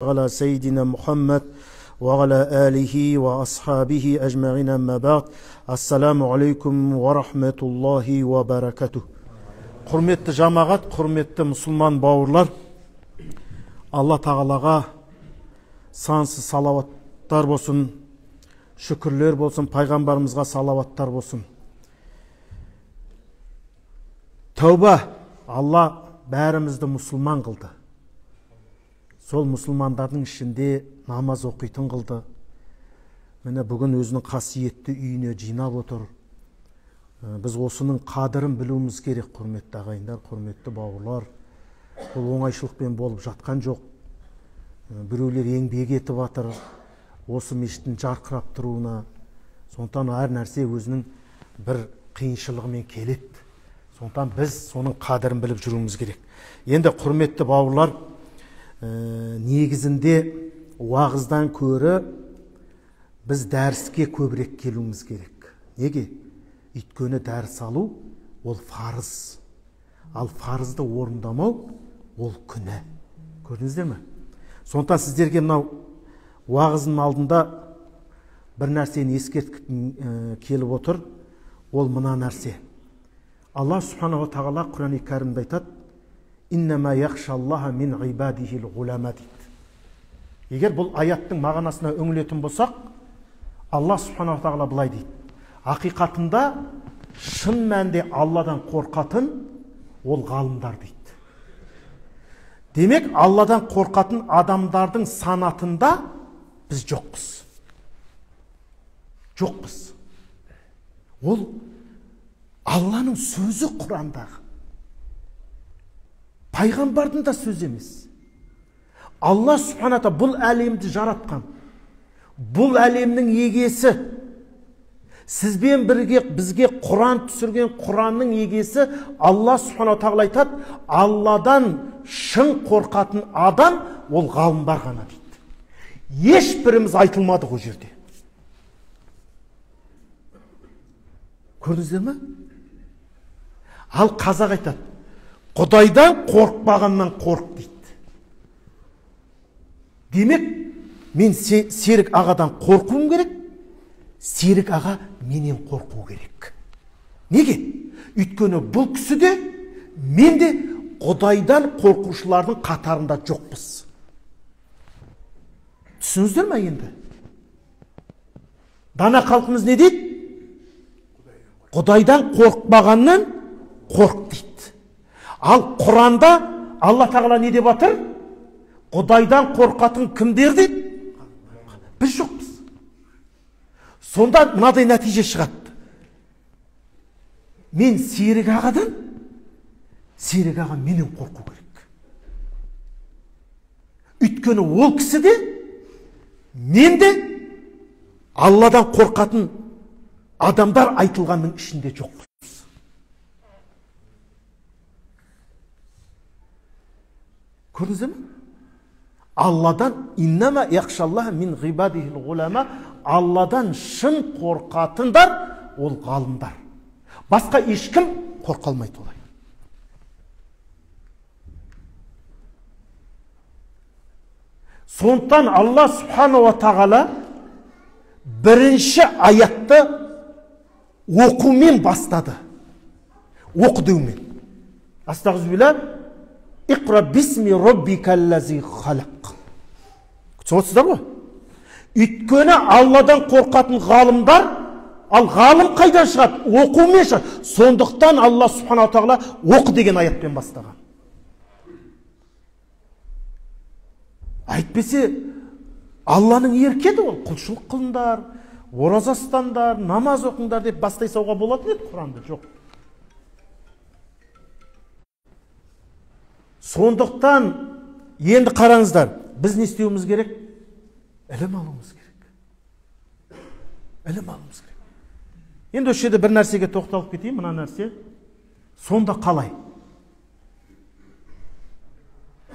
على سيدنا محمد وعلى آله وأصحابه أجمعين أما بعد. السلام عليكم ورحمة الله وبركاته. Құрметті жамағат, құрметті мұсылман бауырлар, Алла Тағалаға сансыз салауаттар болсын, шүкірлер болсын, пайғамбарымызға салауаттар болсын. Тәуба, Алла бәрімізді мұсылман қылды. Сол мұсылмандардың ішінде намаз оқитын қылды. Міне бүгін өзінің қасиетті үйіне жинап отыр. Біз осының қадірін білуіміз керек, құрметті ағайындар, құрметті бауырлар. Бұл оңайшылықпен болып жатқан жоқ. Біреулер еңбек етіп жатыр осы мешіттің жарқырап тұруына. Сондықтан әр нәрсе өзінің бір қиыншылығымен келеді. Сондықтан біз соның қадірін біліп жүруіміз керек. Енді құрметті бауырлар, негізінде уағыздан көрі біз дәріске көбірек келуіміз керек. Неге? Өйткені дәріс алу ол фарыз. Ал фарызды орындамау ол күнә. Көрдіңіздер ме? Сондықтан сіздерге мынау уағыздың алдында бір нәрсені ескерткім келіп отыр. Ол мына нәрсе. Алла субханаху тағала Құран-и Кәрімде айтады: «Иннама яхшаллаха мин ибадихил ғулама» дейді. Егер бұл аяттың мағынасына үңілетін болсақ, Алла субханаху тағала былай дейді: ақиқатында шын мәнде Алладан қорқатын ол ғалымдар дейді. Демек, Алладан қорқатын адамдардың санатында біз жоқпыз. Жоқпыз. Ол Алланың сөзі Құрандағы. Пайғамбардың да сөзі емес. Алла субхана тағала бұл әлемді жаратқан, бұл әлемнің егесі, сізбен бірге бізге Құран түсірген Құранның егесі Алла субхана тағала айтады: Алладан шын қорқатын адам ол ғалымдар ғана дейді. Ешбіріміз айтылмадық ол жерде. Көрдіңіздер ме? Ал қазақ айтады: Құдайдан қорықпағаннан қорық дейді. Демек, мен Серік ағадан қорқуым керек, Серік аға менен қорқу керек. Неге? Өйткені бұл кісі де, мен де Құдайдан қорқушылардың қатарында жоқпыз. Түсіндіңіздер ме енді? Дана халқымыз не дейді? Құдайдан қорықпағаннан қорқ дейді. Ал Құранда Алла Тағала не деп жатыр? Құдайдан қорқатын кімдер дейді? Біз жоқпыз. Сонда мынадай нәтиже шығады. Мен Серік ағадан, Серік аға менен қорқу керек. Өйткені ол кісі де, мен де Алладан қорқатын адамдар айтылғанның ішінде жоқпыз. Көрдіңіздер ме? Алладан иннама яхшаллаха мин ғибадихил ғулама, Алладан шын қорқатындар ол ғалымдар. Басқа ешкім қорқа алмайды олай. Сондықтан Алла субханала тағала бірінші аятты оқумен бастады. Оқы деумен. Астағфирулла. Иқра бисми роббикаллази халақ. Түсініп ғой? Өйткені Алладан қорқатын ғалымдар, ал ғалым қайдан шығады? Оқумен шығады. Сондықтан Алла субханала тағала оқы деген аятпен бастаған. Әйтпесе Алланың еркі еді ол. Құлшылық қылыңдар, ораза ұстаңдар, намаз оқыңдар деп бастай салуға болатын еді Құранды. Жоқ. Сондықтан енді қараңыздар, біз не істеуіміз керек? Ілім алуымыз керек. Ілім алуымыз керек. Енді осы жерде бір нәрсеге тоқталып кетейін, мына нәрсе. Сонда қалай?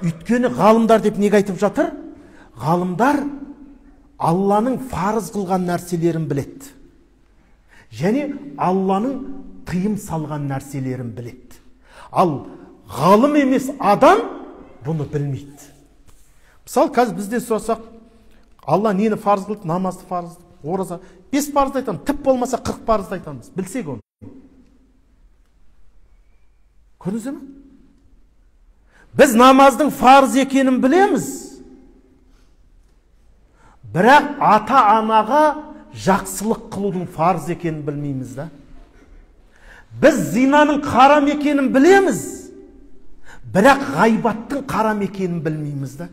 Өйткені ғалымдар деп неге айтып жатыр? Ғалымдар Алланың фарыз қылған нәрселерін біледі. Және Алланың тыйым салған нәрселерін біледі. Ал ғалым емес адам бұны білмейді. Мысалы, қазір бізден сұрасақ, Алла нені фарыз қылды? Намазды фарыз, ораза. 5 парызды айтамыз, тіп болмаса 40 парызды айтамыз. Білсек оны. Көрдіңіздер ме? Біз намаздың фарыз екенін білеміз. Бірақ ата-анаға жақсылық қылудың фарыз екенін білмейміз да. Біз зинаның харам екенін білеміз, бірақ ғайбаттың харам екенін білмейміз да.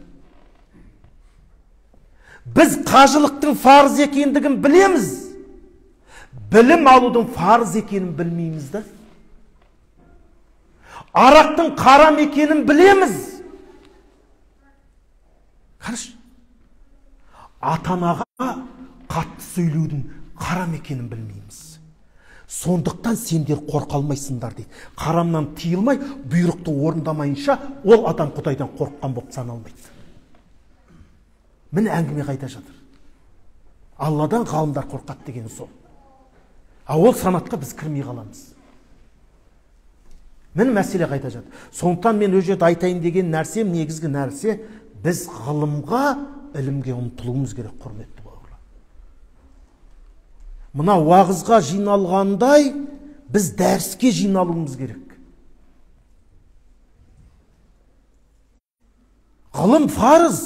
Біз қажылықтың фарыз екендігін білеміз, білім алудың фарыз екенін білмейміз да. Арақтың харам екенін білеміз. Қарашы, ата-анаға қатты сөйлеудің харам екенін білмейміз. Сондықтан сендер қорқа алмайсыңдар дейді. Харамнан тыйылмай, бұйрықты орындамайынша ол адам Құдайдан қорыққан болып саналмайды. Міне әңгіме қайда жатыр. Алладан ғалымдар қорқады деген сол. А ол санатқа біз кірмей қаламыз. Міне мәселе қайда жатыр. Сондықтан мен ол жерде айтайын деген нәрсем, негізгі нәрсе, біз ғылымға, ілімге ұмтылуымыз керек, құрметті бауырлар. Мына уағызға жиналғандай біз дәріске жиналуымыз керек. Ғылым фарыз,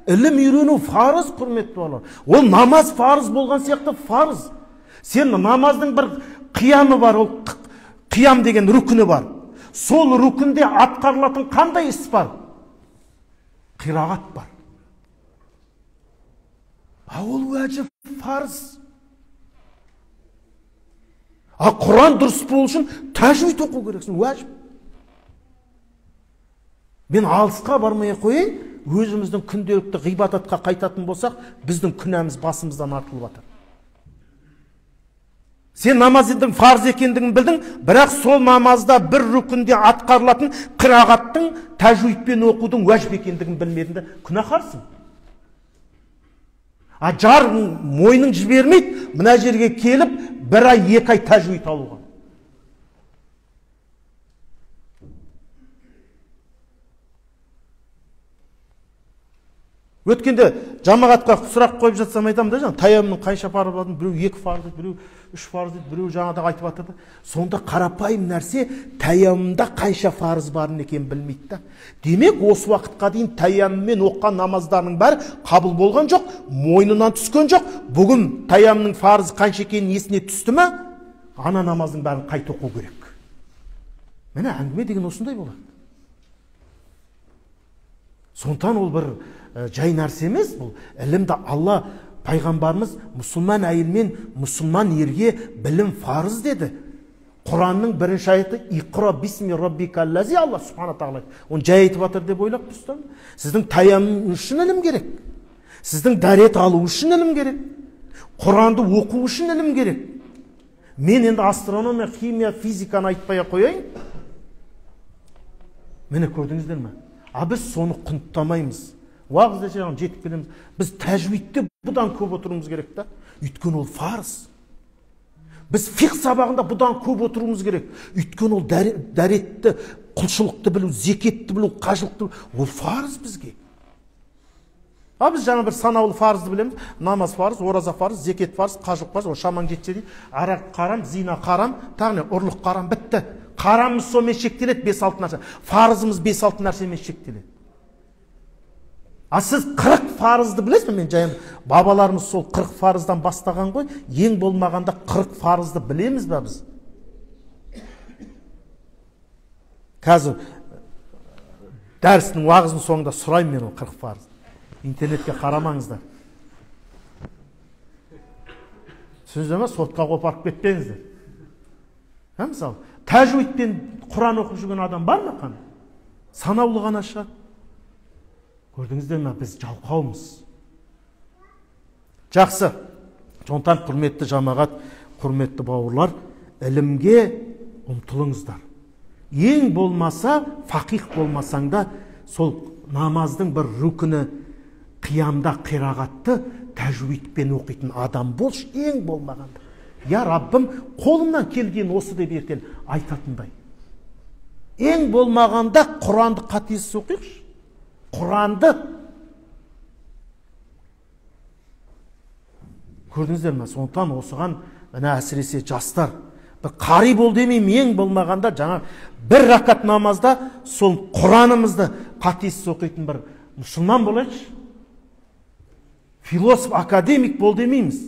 ілім үйрену фарыз, құрметті бауырлар. Ол намаз фарыз болған сияқты фарыз. Сен намаздың бір қиямы бар, ол қиям деген рүкіні бар. Сол рүкінде атқарылатын қандай іс бар? Қирағат бар. А ол уәжіп, фарыз. А Құран дұрыс болу үшін тәжвид оқу керексің, уәжіп. Мен алысқа бармай қояйын, өзіміздің күнделікті ғибадатқа қайтатын болсақ, біздің күнәміз басымыздан артылып жатыр. Сен намаздың фарыз екендігін білдің, бірақ сол намазда бір рүкінде атқарылатын қирағаттың тәжвидпен оқудың уәжіп екендігін білмедің де, күнәһарсың. А жар мойның жібермейді, мына жерге келіп бір ай, 2 ай тәжвид алуға. Өткенде жамағатқа сұрақ қойып жатсам айтамын да, жаңа таямның қанша парызы бар, біреу 2 фарыз дейді, біреу 3 фарыз дейді, біреу жаңадағы айтып жатыр да. Сонда қарапайым нәрсе таямында қанша фарыз барын екенін білмейді да. Демек, осы уақытқа дейін таяммен оқыған намаздарының бәрі қабыл болған жоқ, мойнынан түскен жоқ. Бүгін таямның фарызы қанша екенін есіне түсті ме? Ана намаздың бәрін қайта оқу керек. Міне әңгіме деген осындай болады. Сондықтан ол бір жай нәрсе емес, бұл ілімді Алла, пайғамбарымыз мұсылман әйел мен мұсылман ерге білім фарыз деді. Құранның бірінші аяты «Иқра бисми раббикаллази», Алла субхана тағала. Оны жай айтып жатыр деп ойлап тұрсыздар ма? Сіздің таямым үшін ілім керек. Сіздің дәрет алу үшін ілім керек. Құранды оқу үшін ілім керек. Мен енді астрономия, химия, физиканы айтпай ақ қояйын. Міне көрдіңіздер ме? А біз соны құнттамаймыз. Уағыз десе жетіп келеміз. Біз тәжвидте бұдан көп отыруымыз керек та. Өйткені ол фарыз. Біз фиқх сабағында бұдан көп отыруымыз керек. Өйткені ол дәретті, құлшылықты білу, зекетті білу, қажылықты білу, ол фарыз бізге. А біз жаңа бір санаулы фарызды білеміз. Намаз фарыз, ораза фарыз, зекет фарыз, қажылық фарыз, ол шамаң жетсе дейді. Арақ харам, зина харам, тағы не, ұрлық харам, бітті. Харамымыз сонымен шектеледі, 5-6 нәрсе. Фарызымыз 5-6 нәрсемен шектеледі. А сіз 40 фарызды білесіз бе? Мен жайым, бабаларымыз сол 40 фарыздан бастаған ғой. Ең болмағанда 40 фарызды білеміз бе біз? Қазір дәрістің уағыздың соңында сұраймын мен ол 40 фарыз. Интернетке қарамаңыздар. Түсіндіңіздер ме? Сотқа қопарып кетпеңіздер. Мысалы, тәжвидпен Құран оқып жүрген адам бар ма қане? Санаулы ғана шығар. Көрдіңіздер ме, біз жалқаумыз. Жақсы. Сондықтан құрметті жамағат, құрметті бауырлар, ілімге ұмтылыңыздар. Ең болмаса, фақих болмасаң да, сол намаздың бір рүкіні, қиямда қирағатты тәжвидпен оқитын адам болшы, ең болмағанда. Я Раббым, қолымнан келген осы деп ертең айтатындай. Ең болмағанда Құранды қатесіз оқиықшы. Құранды Көрдіңіздер ме? Сондықтан осыған міне әсіресе жастар, бір қари бол демеймін, ең болмағанда жаңа бір ракат намазда сол Құранымызды қатесіз оқитын бір мұсылман болайықшы. Философ, академик бол демейміз.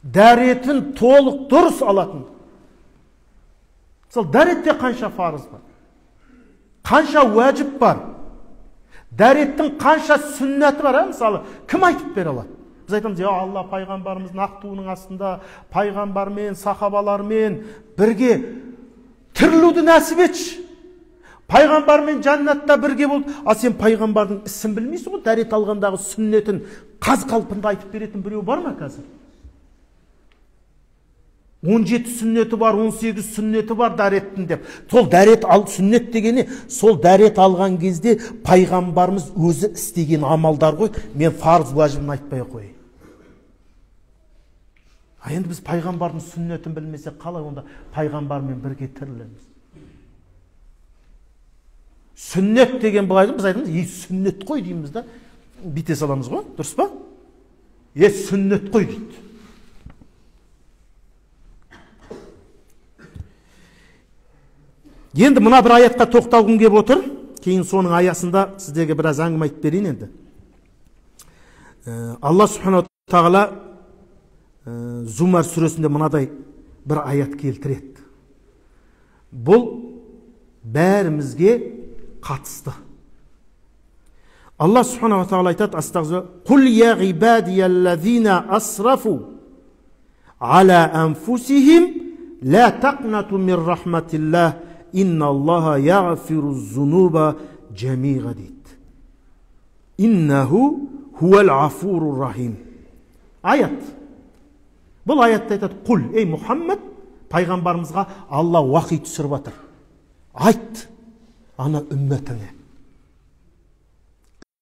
Дәретін толық дұрыс алатын. Мысалы, дәретте қанша фарыз бар? Қанша уәжіп бар? Дәреттің қанша сүннәті бар, мысалы, кім айтып бере алады? Біз айтамыз, я Алла, пайғамбарымыздың ақ туының астында пайғамбармен, сахабалармен бірге тірілуді нәсіп етші. Пайғамбармен жәннатта бірге болды. Ал сен пайғамбардың ісін білмейсің ғой, дәрет алғандағы сүннетін қаз қалпында айтып беретін біреу бар ма қазір? 17 сүннеті бар, 18 сүннеті бар дәреттің деп. Сол дәрет ал, сүннет дегені, сол дәрет алған кезде пайғамбарымыз өзі істеген амалдар ғой. Мен фарз уәжібін айтпай қояйын. А енді біз пайғамбардың сүннетін білмесек, қалай онда пайғамбармен бірге тірілеміз? Сүннет деген былай біз айтамыз, ей сүннет қой дейміз да, бүйте саламыз ғой, дұрыс па? Е сүннет қой дейді. Енді мына бір аятқа тоқталғым келіп отыр. Кейін соның аясында сіздерге біраз әңгіме айтып берейін енді. Алла субханала тағала Зумар сүресінде мынадай бір аят келтіреді. Бұл бәрімізге қатысты. Алла субханала тағала айтады: Астағфирулла, «Құл я ғибадияллазина асрафу аля анфусихим ла тақнату мин рахматиллах инна Аллаха яғфиру зунуба джамиға» дейді. Иннаху хуал афуру рахим. Аят. Бұл аятта айтады: құл, ей Мұхаммед, пайғамбарымызға Алла уахи түсіріп жатыр. Айт ана үмметіне.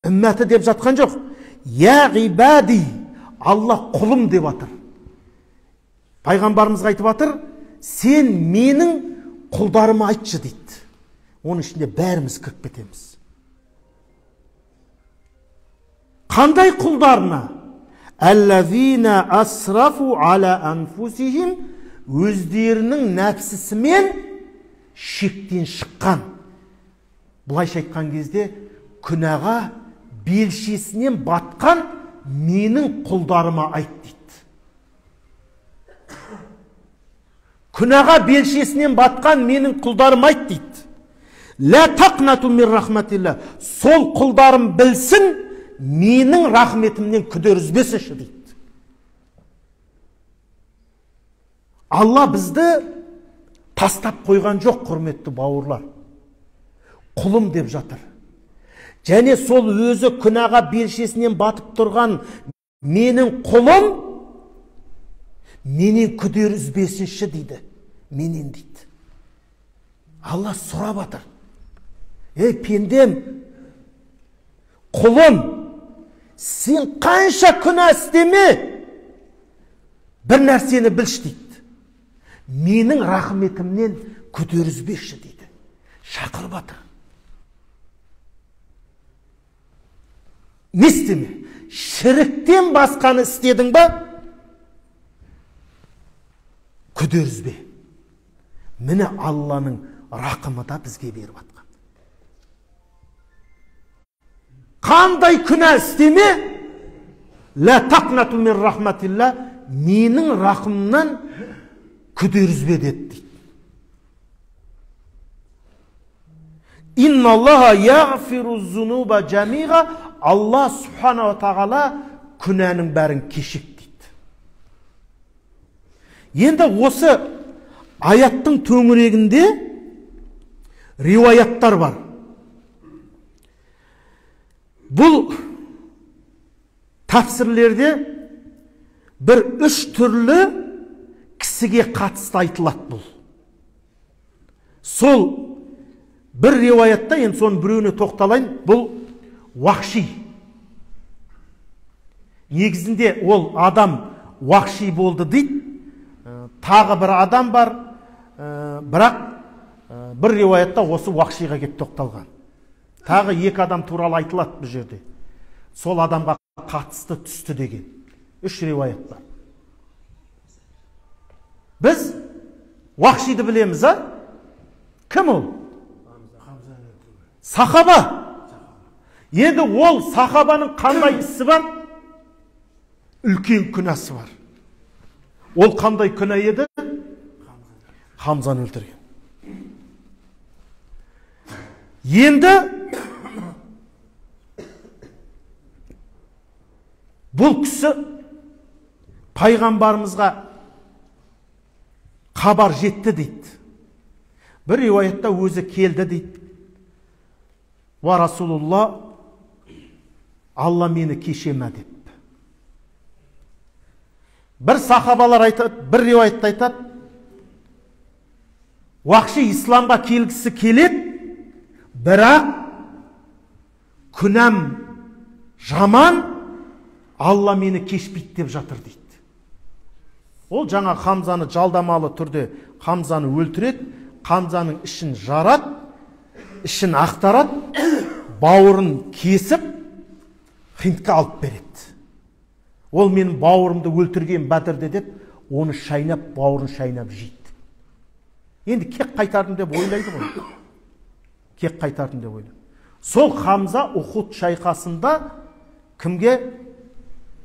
Үмметі деп жатқан жоқ. Я ғибади, Алла құлым деп жатыр. Пайғамбарымызға айтып жатыр, сен менің құлдарыма айтшы дейді. Оның ішінде бәріміз кіріп кетеміз. Қандай құлдарына? Әллазина асрафу аля анфусихим, өздерінің нәпсісімен шектен шыққан. Былайша айтқан кезде, күнәға белшесінен батқан менің құлдарыма айт дейді. Күнәға белшесінен батқан менің құлдарым айт дейді. Ла тақнату мин рахматилла. Сол құлдарым білсін, менің рахметімнен күдер үзбесінші дейді. Алла бізді тастап қойған жоқ, құрметті бауырлар. Құлым деп жатыр. Және сол өзі күнәға белшесінен батып тұрған менің құлым менен күдер үзбесінші дейді. Менен дейді. Алла сұрап жатыр. Ей пендем, құлым, сен қанша күнә істеме, бір нәрсені білші дейді. Менің рахметімнен күдер үзбеші дейді. Шақырып жатыр. Не істеме? Шіріктен басқаны істедің ба? Күдер үзбе. Міне Алланың рақымы да бізге беріп атқан. Қандай күнә істеме, ла тақнату мин рахматилла, менің рақымнан күдер үзбе деді дейді. Инналлаха яғфиру зунуба жамиға, Алла субханала тағала күнәнің бәрін кешек дейді. Енді осы аяттың төңірегінде риуаяттар бар. Бұл тәпсірлерде бір үш түрлі кісіге қатысты айтылады бұл. Сол бір риуаятта, енді соның біреуіне тоқталайын, бұл Уақши. Негізінде ол адам уақши болды дейді. Тағы бір адам бар, бірақ бір риуаятта осы уақшиға кеп тоқталған. Тағы екі адам туралы айтылады бұл жерде. Сол адамға қатысты түсті деген үш риуаят бар. Біз Уахшиді білеміз, а? Кім ол? Сахаба. Енді ол сахабаның қандай ісі бар? Үлкен күнәсі бар. Ол қандай күнә еді? Хамзаны өлтірген. Енді бұл кісі пайғамбарымызға хабар жетті дейді. Бір риуаятта өзі келді дейді. Уа Расулулла, Алла мені кеше ме деп. Бір сахабалар айтады, бір риуаятта айтады, Уахши исламға келгісі келеді, бірақ күнәм жаман, Алла мені кешпейді деп жатыр дейді. Ол жаңа Хамзаны жалдамалы түрде Хамзаны өлтіреді, Хамзаның ішін жарады, ішін ақтарады, бауырын кесіп, Хиндке алып береді. Ол менің бауырымды өлтірген Бәдірде деп, оны шайнап, бауырын шайнап жейді. Енді кек қайтардым деп ойлайды ғой. Кек қайтардым деп ойлайды. Сол Хамза Ухуд шайқасында кімге?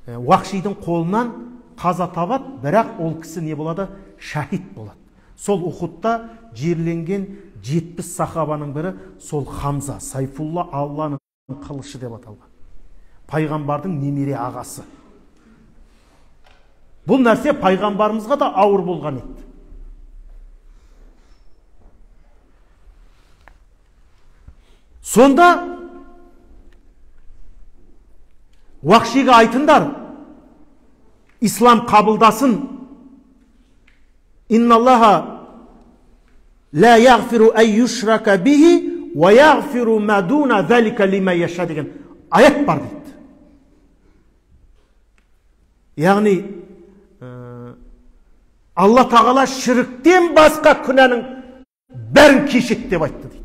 Уахшидің қолынан қаза табады, бірақ ол кісі не болады? Шахид болады. Сол Ухудта жерленген 70 сахабаның бірі сол Хамза, Сайфулла Алланың қылышы деп аталған. Пайғамбардың немере ағасы. Бұл нәрсе пайғамбарымызға да ауыр болған еді. Сонда Уахшиге айтыңдар, ислам қабылдасын. Инналлаха ла яғфиру ай юшрака бихи уа яғфиру ма дуна залика лима яша деген аят бар дейді. Яғни Алла тағала шіріктен басқа күнәнің бәрін кешеді деп айтты дейді.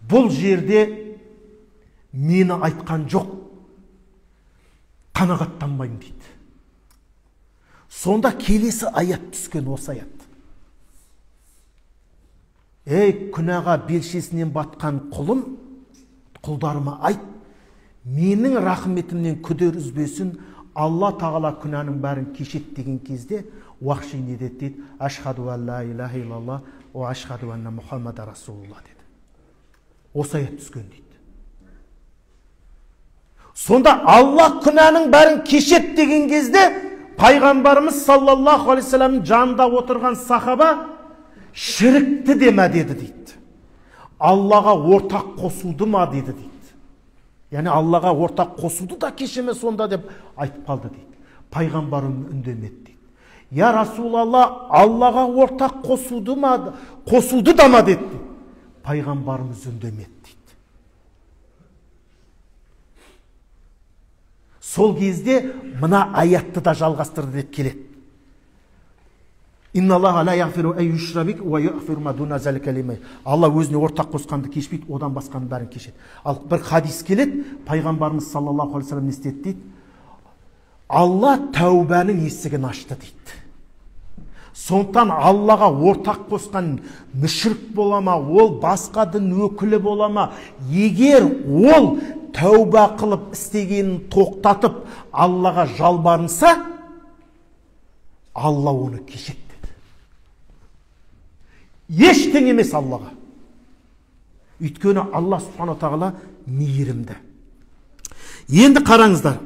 Бұл жерде мені айтқан жоқ, қанағаттанбаймын дейді. Сонда келесі аят түскен осы аят. Ей, күнәға белшесінен батқан құлым, құлдарыма айт, менің рахметімнен күдер үзбесін, Алла тағала күнәнің бәрін кешеді деген кезде Уахши не деді дейді? Ашхаду ан ла илаха иллаллах уа ашхаду анна Мухаммада расулуллах деді. Осы аят түскен дейді. Сонда Алла күнәнің бәрін кешеді деген кезде пайғамбарымыз саллаллаху алейхи вассаламның жанында отырған сахаба шірікті де ма деді дейді. Аллаға ортақ қосуды ма деді дейді. Яғни Аллаға ортақ қосуды да кешеме сонда деп айтып қалды дейді. Пайғамбарым үндемеді дейді. Я Расулалла, Аллаға ортақ қосуды ма, қосуды да ма деді. Пайғамбарымыз үндемеді дейді. Сол кезде мына аятты да жалғастырды деп келеді. Алла өзіне ортақ қосқанды кешпейді, одан басқаның бәрін кешеді. Ал бір хадис келеді, пайғамбарымыз саллаллаху алейхи вассалам не істеді дейді? Алла тәубаның есігін ашты дейді. Сондықтан Аллаға ортақ қосқан мүшрік бола ма, ол басқа дін өкілі бола ма, егер ол тәуба қылып істегенін тоқтатып Аллаға жалбарынса, Алла оны кешеді деді. Ештеңе емес Аллаға. Өйткені Алла субхана тағала мейірімді. Енді қараңыздар.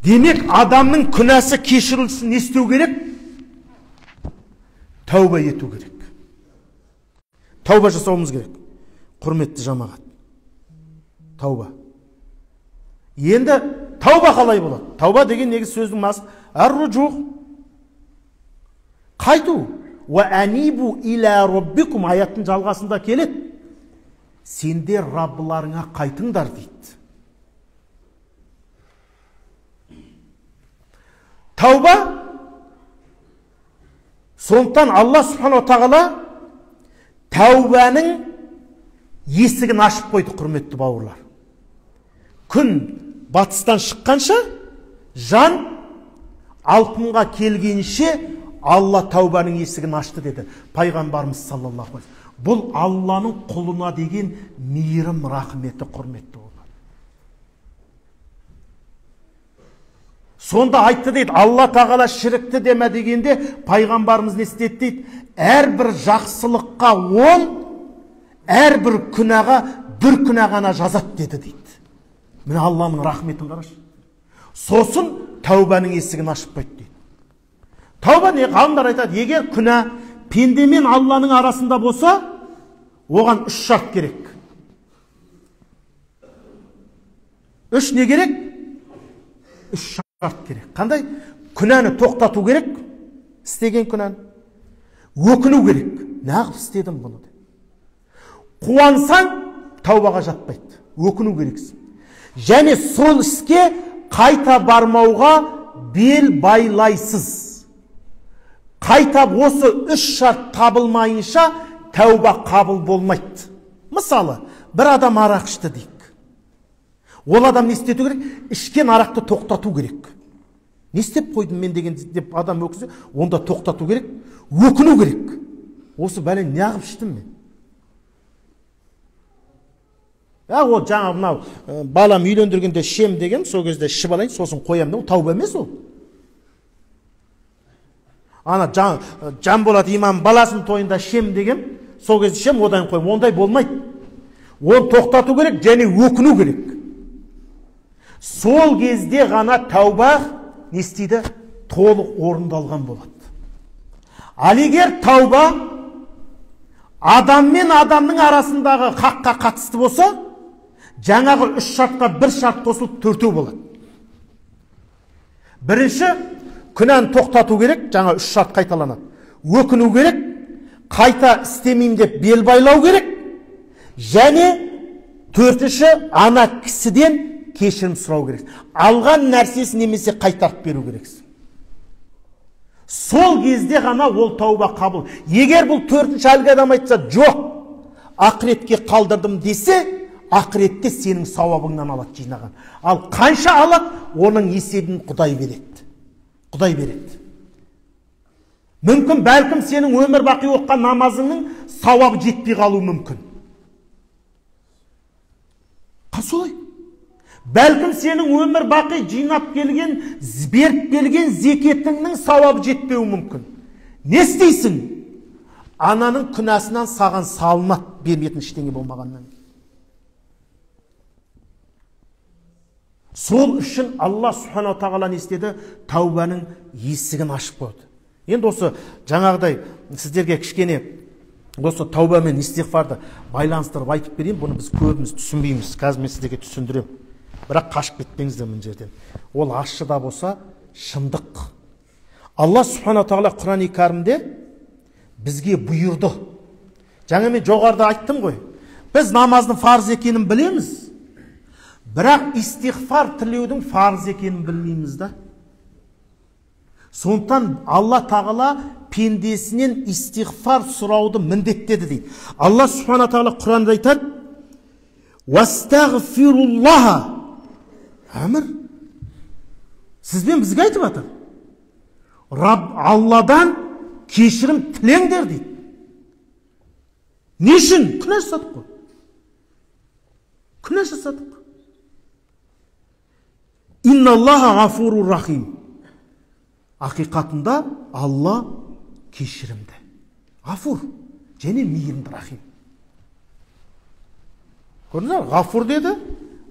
Демек адамның күнәсі кешірілсін не істеу керек? Тәуба ету керек. Тәуба жасауымыз керек. Құрметті жамағат. Тәуба. Енді тәуба қалай болады? Тәуба деген негізі сөздің мағынасы ар-ружух. Қайту. Уа анибу иля роббикум аяттың жалғасында келеді. Сендер Раббыларыңа қайтыңдар дейді. Тәуба. Сондықтан Алла субханала тағала тәубаның есігін ашып қойды, құрметті бауырлар. Күн батыстан шыққанша, жан алқымға келгенше Алла тәубаның есігін ашты деді пайғамбарымыз саллаллаху алейхи. Бұл Алланың құлына деген мейірім, рахметі, құрметті бауырлар. Сонда айтты дейді, Алла тағала шірікті деме дегенде пайғамбарымыз не істеді дейді? Әрбір жақсылыққа 10, әрбір күнәға бір күнә ғана жазады деді дейді. Міне Алланың рахметін қарашы. Сосын тәубаның есігін ашып қойды дейді. Тәуба не? Ғалымдар айтады, егер күнә пенде мен Алланың арасында болса, оған 3 шарт керек. 3 не керек? 3 шарт керек. Қандай? Күнәні тоқтату керек, істеген күнәні. Өкіну керек. Неғып істедім бұны деп. Қуансаң, тәубаға жатпайды. Өкіну керексің. Және сол іске қайта бармауға бел байлайсыз. Қайта осы 3 шарт табылмайынша тәуба қабыл болмайды. Мысалы, бір адам арақ ішті дейік. Ол адам не істету керек? Ішкен арақты тоқтату керек. Не істеп қойдым мен деген деп адам өкінсе, онда тоқтату керек, өкіну керек. Осы бәле неғып іштім мен? Ол жаңа мынау балам үйлендіргенде ішем деген, сол кезде ішіп алайын, сосын қоямын деген, ол тәуба емес ол. Ана Жанболат имам баласының тойында ішем деген, сол кезде ішем, одан қоямын. Ондай болмайды. Оны тоқтату керек және өкіну керек. Сол кезде ғана тәуба не істейді? Толық орындалған болады. Ал егер тәуба адам мен адамның арасындағы хаққа қатысты болса, жаңағы 3 шартқа 1 шарт қосылып 4 болады. Бірінші, күнәні тоқтату керек, жаңа 3 шарт қайталанады. Өкіну керек, қайта істемеймін деп бел байлау керек, және 4-ші, ана кісіден кешірім сұрау керек. Алған нәрсесін немесе қайтарып беру керексің. Сол кезде ғана ол тәуба қабыл. Егер бұл 4-ші әлгі адам айтса, жоқ, ақыретке қалдырдым десе, ақыретте сенің сауабыңнан алады жинаған. Ал қанша алады, оның есебін Құдай береді. Құдай береді. Мүмкін, бәлкім сенің өмір бақи оқыған намазыңның сауабы жетпей қалуы мүмкін. Солай. Бәлкім сенің өмір бақи жинап келген, беріп келген зекетіңнің сауабы жетпеуі мүмкін. Не істейсің? Ананың күнәсінен саған салынады, берметін ештеңе болмағаннан. Сол үшін Алла Субханала тағала не істеді? Тәубаның есігін ашып қойды. Енді осы жаңағыдай сіздерге кішкене осы тәуба мен истиғфарды байланыстырып айтып берейін. Бұны біз көбіміз түсінбейміз. Қазір мен сіздерге түсіндіремін. Бірақ қашып кетпеңіздер мына жерден. Ол ащы да болса шындық. Алла Субханала тағала Құран-и Кәрімде бізге бұйырды. Жаңа мен жоғарыда айттым ғой. Біз намаздың фарыз екенін білеміз. Бірақ истиғфар тілеудің фарыз екенін білмейміз да. Сондықтан Алла тағала пендесінен истиғфар сұрауды міндеттеді дейді. Алла Субхана тағала Құранда айтады: «Уастағфируллаха». Әмір. Сізбен бізге айтып жатыр. Раб Алладан кешірім тілеңдер дейді. Не үшін? Күнә жасадық қой. Күнә жасадық. Инналлаха ғафурур рахим. Ақиқатында Алла кешірімді. Ғафур және мейірімді, рахим. Көрдіңіздер, ғафур деді,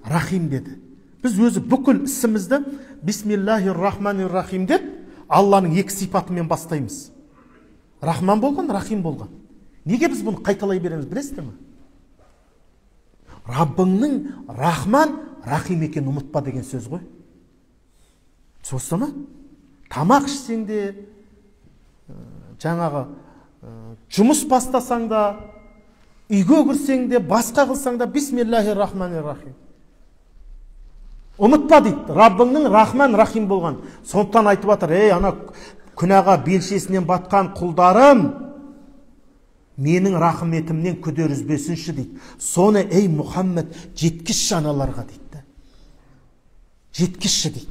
рахим деді. Біз өзі бүкіл ісімізді бисмиллахир рахманир рахим деп Алланың екі сипатымен бастаймыз. Рахман болған, рахим болған. Неге біз бұны қайталай береміз, білесіздер ме? Раббыңның рахман, рахим екенін ұмытпа деген сөз ғой. Түсінесіздер ме? Тамақ ішсең де, жаңағы жұмыс бастасаң да, үйге кірсең де, басқа қылсаң да, бисмиллахир рахманир рахим. Ұмытпа дейді, Раббыңның рахман, рахим болған. Сондықтан айтып жатыр, ей, ана күнәға белшесінен батқан құлдарым, Менің рахметімнен күдер үзбесінші дейді. Соны, ей Мұхаммед, жеткізші аналарға дейді. Жеткізші дейді.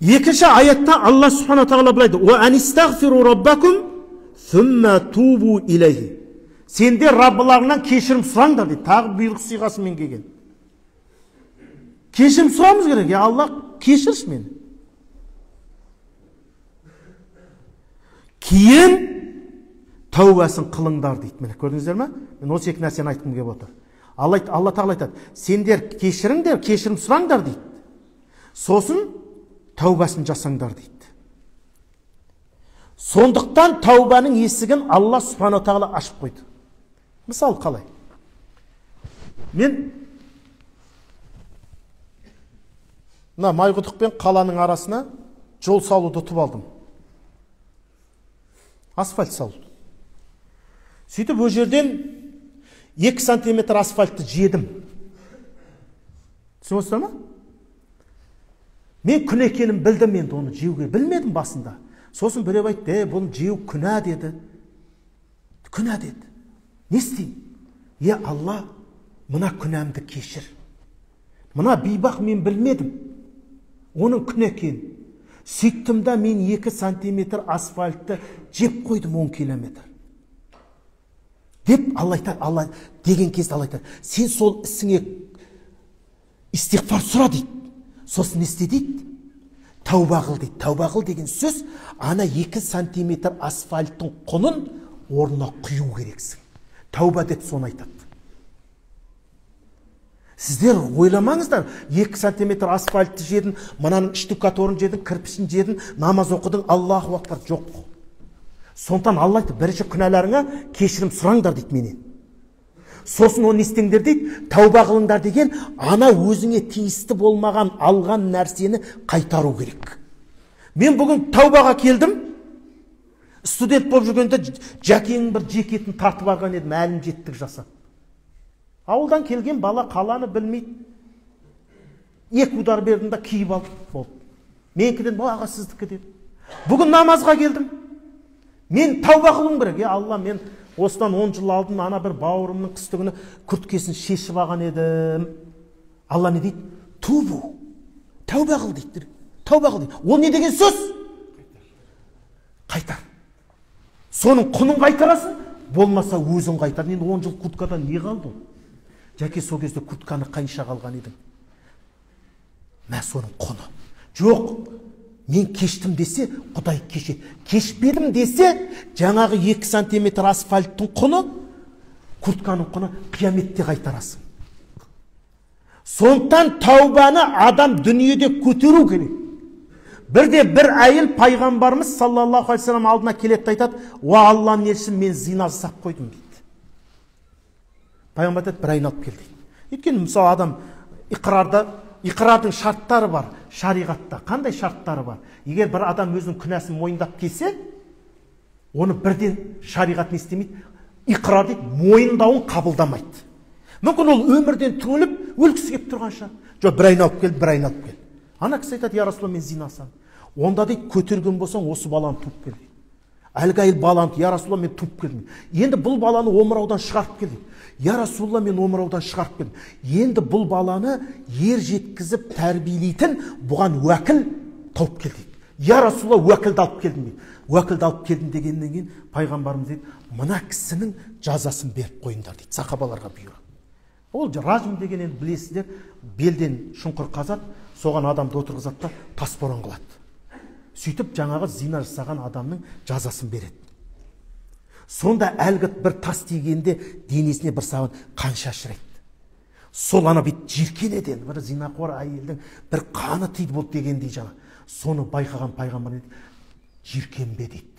Екінші аятта Алла субхана тағала былай дейді: «Уа анистағфиру раббакум сумма тубу илейхи». Сендер Раббыларыңнан кешірім сұраңдар дейді. Тағы бұйрық сиғасымен келген. Кешірім сұрауымыз керек. Я Алла, кешірші мені. Кейін тәубасын қылыңдар дейді. Міне, көрдіңіздер ме? Мен осы екі нәрсені айтқым келіп отыр. Алла тағала айтады: сендер кешіріңдер, кешірім сұраңдар дейді. Сосын тәубасын жасаңдар дейді. Сондықтан тәубаның есігін Алла субхана тағала ашып қойды. Мысал қалай? Мен мына Майқұдық пен қаланың арасына жол салуды ұтып алдым. Асфальт салуды. Сөйтіп ол жерден 2 сантиметр асфальтты жедім. Түсініп отырсыздар ма? Мен күнә екенін білдім, енді оны жеуге білмедім басында. Сосын біреу айтты: бұны жеу күнә деді. Күнә деді. Не істеймін? Е Алла, мына күнәмді кешір. Мына бейбақ мен білмедім. Оның күнә екенін. Сөйттім да мен 2 сантиметр асфальтты жеп қойдым 10 километр. Деп Алла айтады, Алла деген кезде Алла айтады: сен сол ісіңе истиғфар сұра дейді. Сосын не істе дейді? Тәуба қыл дейді. Тәуба қыл деген сөз, ана 2 сантиметр асфальттың құнын орнына құю керексің. Тәуба деп соны айтады. Сіздер ойламаңыздар, 2 сантиметр асфальтты жедің, мынаның штукатурын жедің, кірпішін жедің, намаз оқыдың, Аллаху акбар, жоқ. Сондықтан Алла айтты: бірінші күнәларыңа кешірім сұраңдар дейді менен. Сосын оны не істеңдер дейді? Тәуба қылыңдар деген, ана өзіңе тиісті болмаған алған нәрсені қайтару керек. Мен бүгін тәубаға келдім. Студент болып жүргенде жәкеңнің бір жекетін тартып алған едім, әлім жеттік жасап. Ауылдан келген бала қаланы білмейді. 2 удар бердім да киіп алып болды. Менікіден, бұл аға сіздікі деді. Бүгін намазға келдім. Мен тәуба қылуым керек. Е Алла, мен осыдан 10 жыл алдын ана бір бауырымның қысты күні күрткесін шешіп алған едім. Алла не дейді? Тубу. Тәуба қыл дейді. Тәуба қыл дейді. Ол не деген сөз? Қайтар. Соның құнын қайтарасың, болмаса өзің қайтар. Енді 10 жыл курткадан не қалды? Жәке, сол кезде куртканы қанша қалған едің? Мә, соның құны. Жоқ, мен кештім десе, Құдай кешеді. Кешпедім десе, жаңағы 2 сантиметр асфальттың құны, куртканың құны қияметте қайтарасың. Сондықтан тәубаны адам дүниеде көтеру керек. Бірде бір әйел пайғамбарымыз саллаллаху алейхи вассалам алдына келеді, айтады: "Уа Алланың елшісі, мен зина жасап қойдым" дейді. Пайғамбар айтады: бір айналып кел дейді. Өйткені мысалы адам иқрардың шарттары бар шариғатта. Қандай шарттары бар? Егер бір адам өзінің күнәсін мойындап келсе, оны бірден шариғат не істемейді? Иқрар дейді, мойындауын қабылдамайды. Мүмкін ол өмірден түңіліп өлгісі келіп тұрған шығар. Жоқ, бір айналып кел, бір айналып кел. Ана кісі айтады: я Расулалла, мен зина жасадым. Онда дейді, көтерген болсаң, осы баланы туып кел дейді. Әлгі әйел баланы, я Расулалла, мен туып келдім. Енді бұл баланы омыраудан шығарып кел дейді. Я Расулалла, мен омыраудан шығарып келдім. Енді бұл баланы ер жеткізіп тәрбиелейтін бұған уәкіл тауып кел дейді. Я Расулалла, уәкілді алып келдім дейді. Уәкілді алып келдім дегеннен кейін пайғамбарымыз дейді: мына кісінің жазасын беріп қойыңдар дейді, сахабаларға бұйырады. Ол ражм деген енді білесіздер, белден шұңқыр қазады, соған адамды отырғызады да тас боран қылады. Сөйтіп жаңағы зина жасаған адамның жазасын береді. Сонда әлгі бір тас тигенде денесіне бір сабын қан шашырайды. Сол ана бүйтіп жиіркенеді енді, бір зинақор әйелдің бір қаны тиді болды дегендей жаңа. Соны байқаған пайғамбар дейді: жиіркенбе дейді.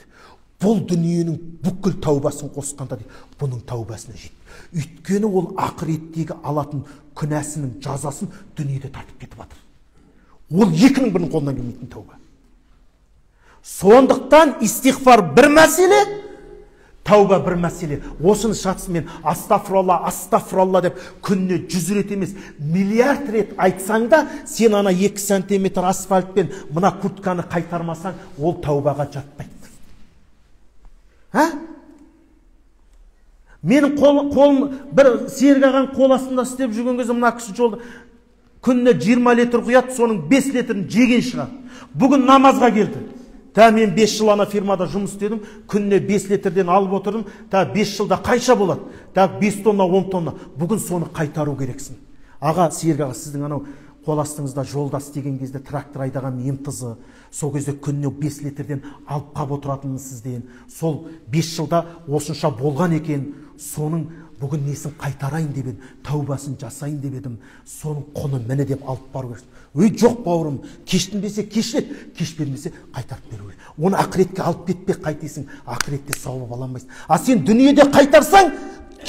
Бұл дүниенің бүкіл тәубасын қосқанда дейді, бұның тәубасына жет. Өйткені ол ақыреттегі алатын күнәсінің жазасын дүниеде тартып кетіп жатыр. Ол екінің бірінің қолынан келмейтін тәуба. Сондықтан истиғфар бір мәселе, тәуба бір мәселе. Осыны шатысымен астафралла, астафралла деп күніне 100 рет емес, миллиард рет айтсаң да, сен ана 2 сантиметр асфальтпен мына куртканы қайтармасаң, ол тәубаға жатпайды. Ә? Менің қолым бір Серік ағаның қол астында істеп жүрген кезде мына кісі жолда күніне 20 литр құяды, соның 5 литрін жеген шығар. Бүгін намазға келді. Та мен 5 жыл ана фирмада жұмыс істедім, күніне 5 литрден алып отырдым, та 5 жылда қанша болады? Та 5 тонна, 10 тонна. Бүгін соны қайтару керексің. Аға, Серік аға, сіздің анау қол астыңызда жолда істеген кезде трактор айдаған МТЗ, сол кезде күніне 5 литрден алып қап отыратынмын сізден. Сол 5 жылда осынша болған екен, соның бүгін несін қайтарайын деп едім, тәубасын жасайын деп едім, соның құны міне деп алып бару керек. Өй, жоқ бауырым, кештім десе кешіреді, кешпедім десе қайтарып беру керек. Оны ақыретке алып кетпе, қайтесің, ақыретте сауап ала алмайсың. А сен дүниеде қайтарсаң,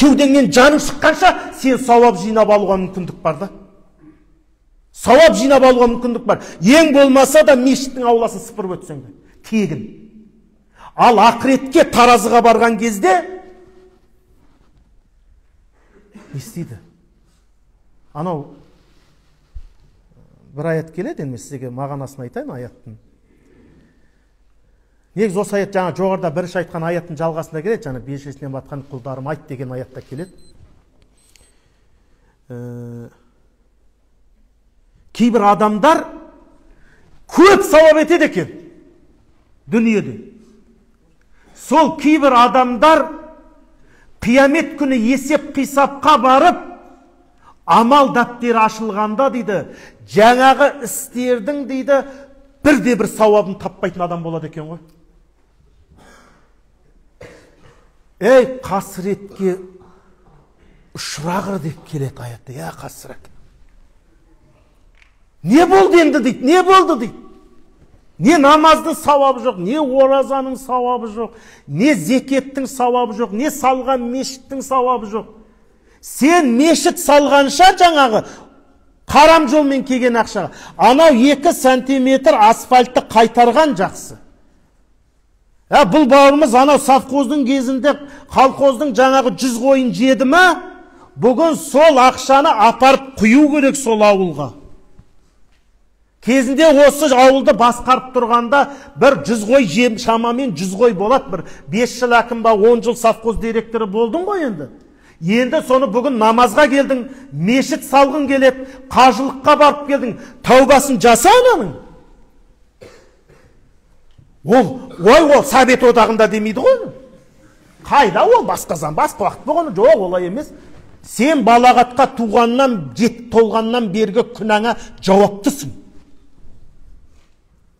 кеудеңнен жаның шыққанша сен сауап жинап алуға мүмкіндік бар да. Сауап жинап алуға мүмкіндік бар. Ең болмаса да мешіттің ауласын сыпырып өтсең де, тегін. Ал ақыретке таразыға барған кезде не істейді? Анау бір аят келеді, енді мен сізге мағынасын айтайын аяттың. Негізі осы аят жаңа жоғарыда бірінші айтқан аяттың жалғасында келеді, жаңа белшесінен батқан құлдарым айт деген аятта келеді. Кейбір адамдар көп сауап етеді екен дүниеде. Сол кейбір адамдар қиямет күні есеп қисапқа барып, амал дәптері ашылғанда дейді, жаңағы істердің дейді, бірде бір сауабын таппайтын адам болады екен ғой. Ей, қасіретке ұшырағыр деп келеді аятта. Я қасірет. Не болды енді дейді, не болды дейді. Не намаздың сауабы жоқ, не оразаның сауабы жоқ, не зекеттің сауабы жоқ, не салған мешіттің сауабы жоқ. Сен мешіт салғанша жаңағы қарам жолмен келген ақшаға, анау 2 сантиметр асфальтты қайтарған жақсы. Бұл бауырымыз анау совхоздың кезінде колхоздың жаңағы 100 қойын жеді ме? Бүгін сол ақшаны апарып құю керек сол ауылға. Кезінде осы ауылды басқарып тұрғанда бір 100 қой жем, шамамен 100 қой болады. Бір 5 жыл әкім ба, 10 жыл совхоз директоры болдың ғой енді. Енді соны бүгін намазға келдің, мешіт салғың келеді, қажылыққа барып келдің, тәубасын жаса ананың. Ол, ой, ол Совет одағында демейді ғой. Қайда ол, басқа зам, басқа уақыт болғаны жоқ, олай емес. Сен балағатқа туғаннан, жет толғаннан бергі күнәңа жауаптысың.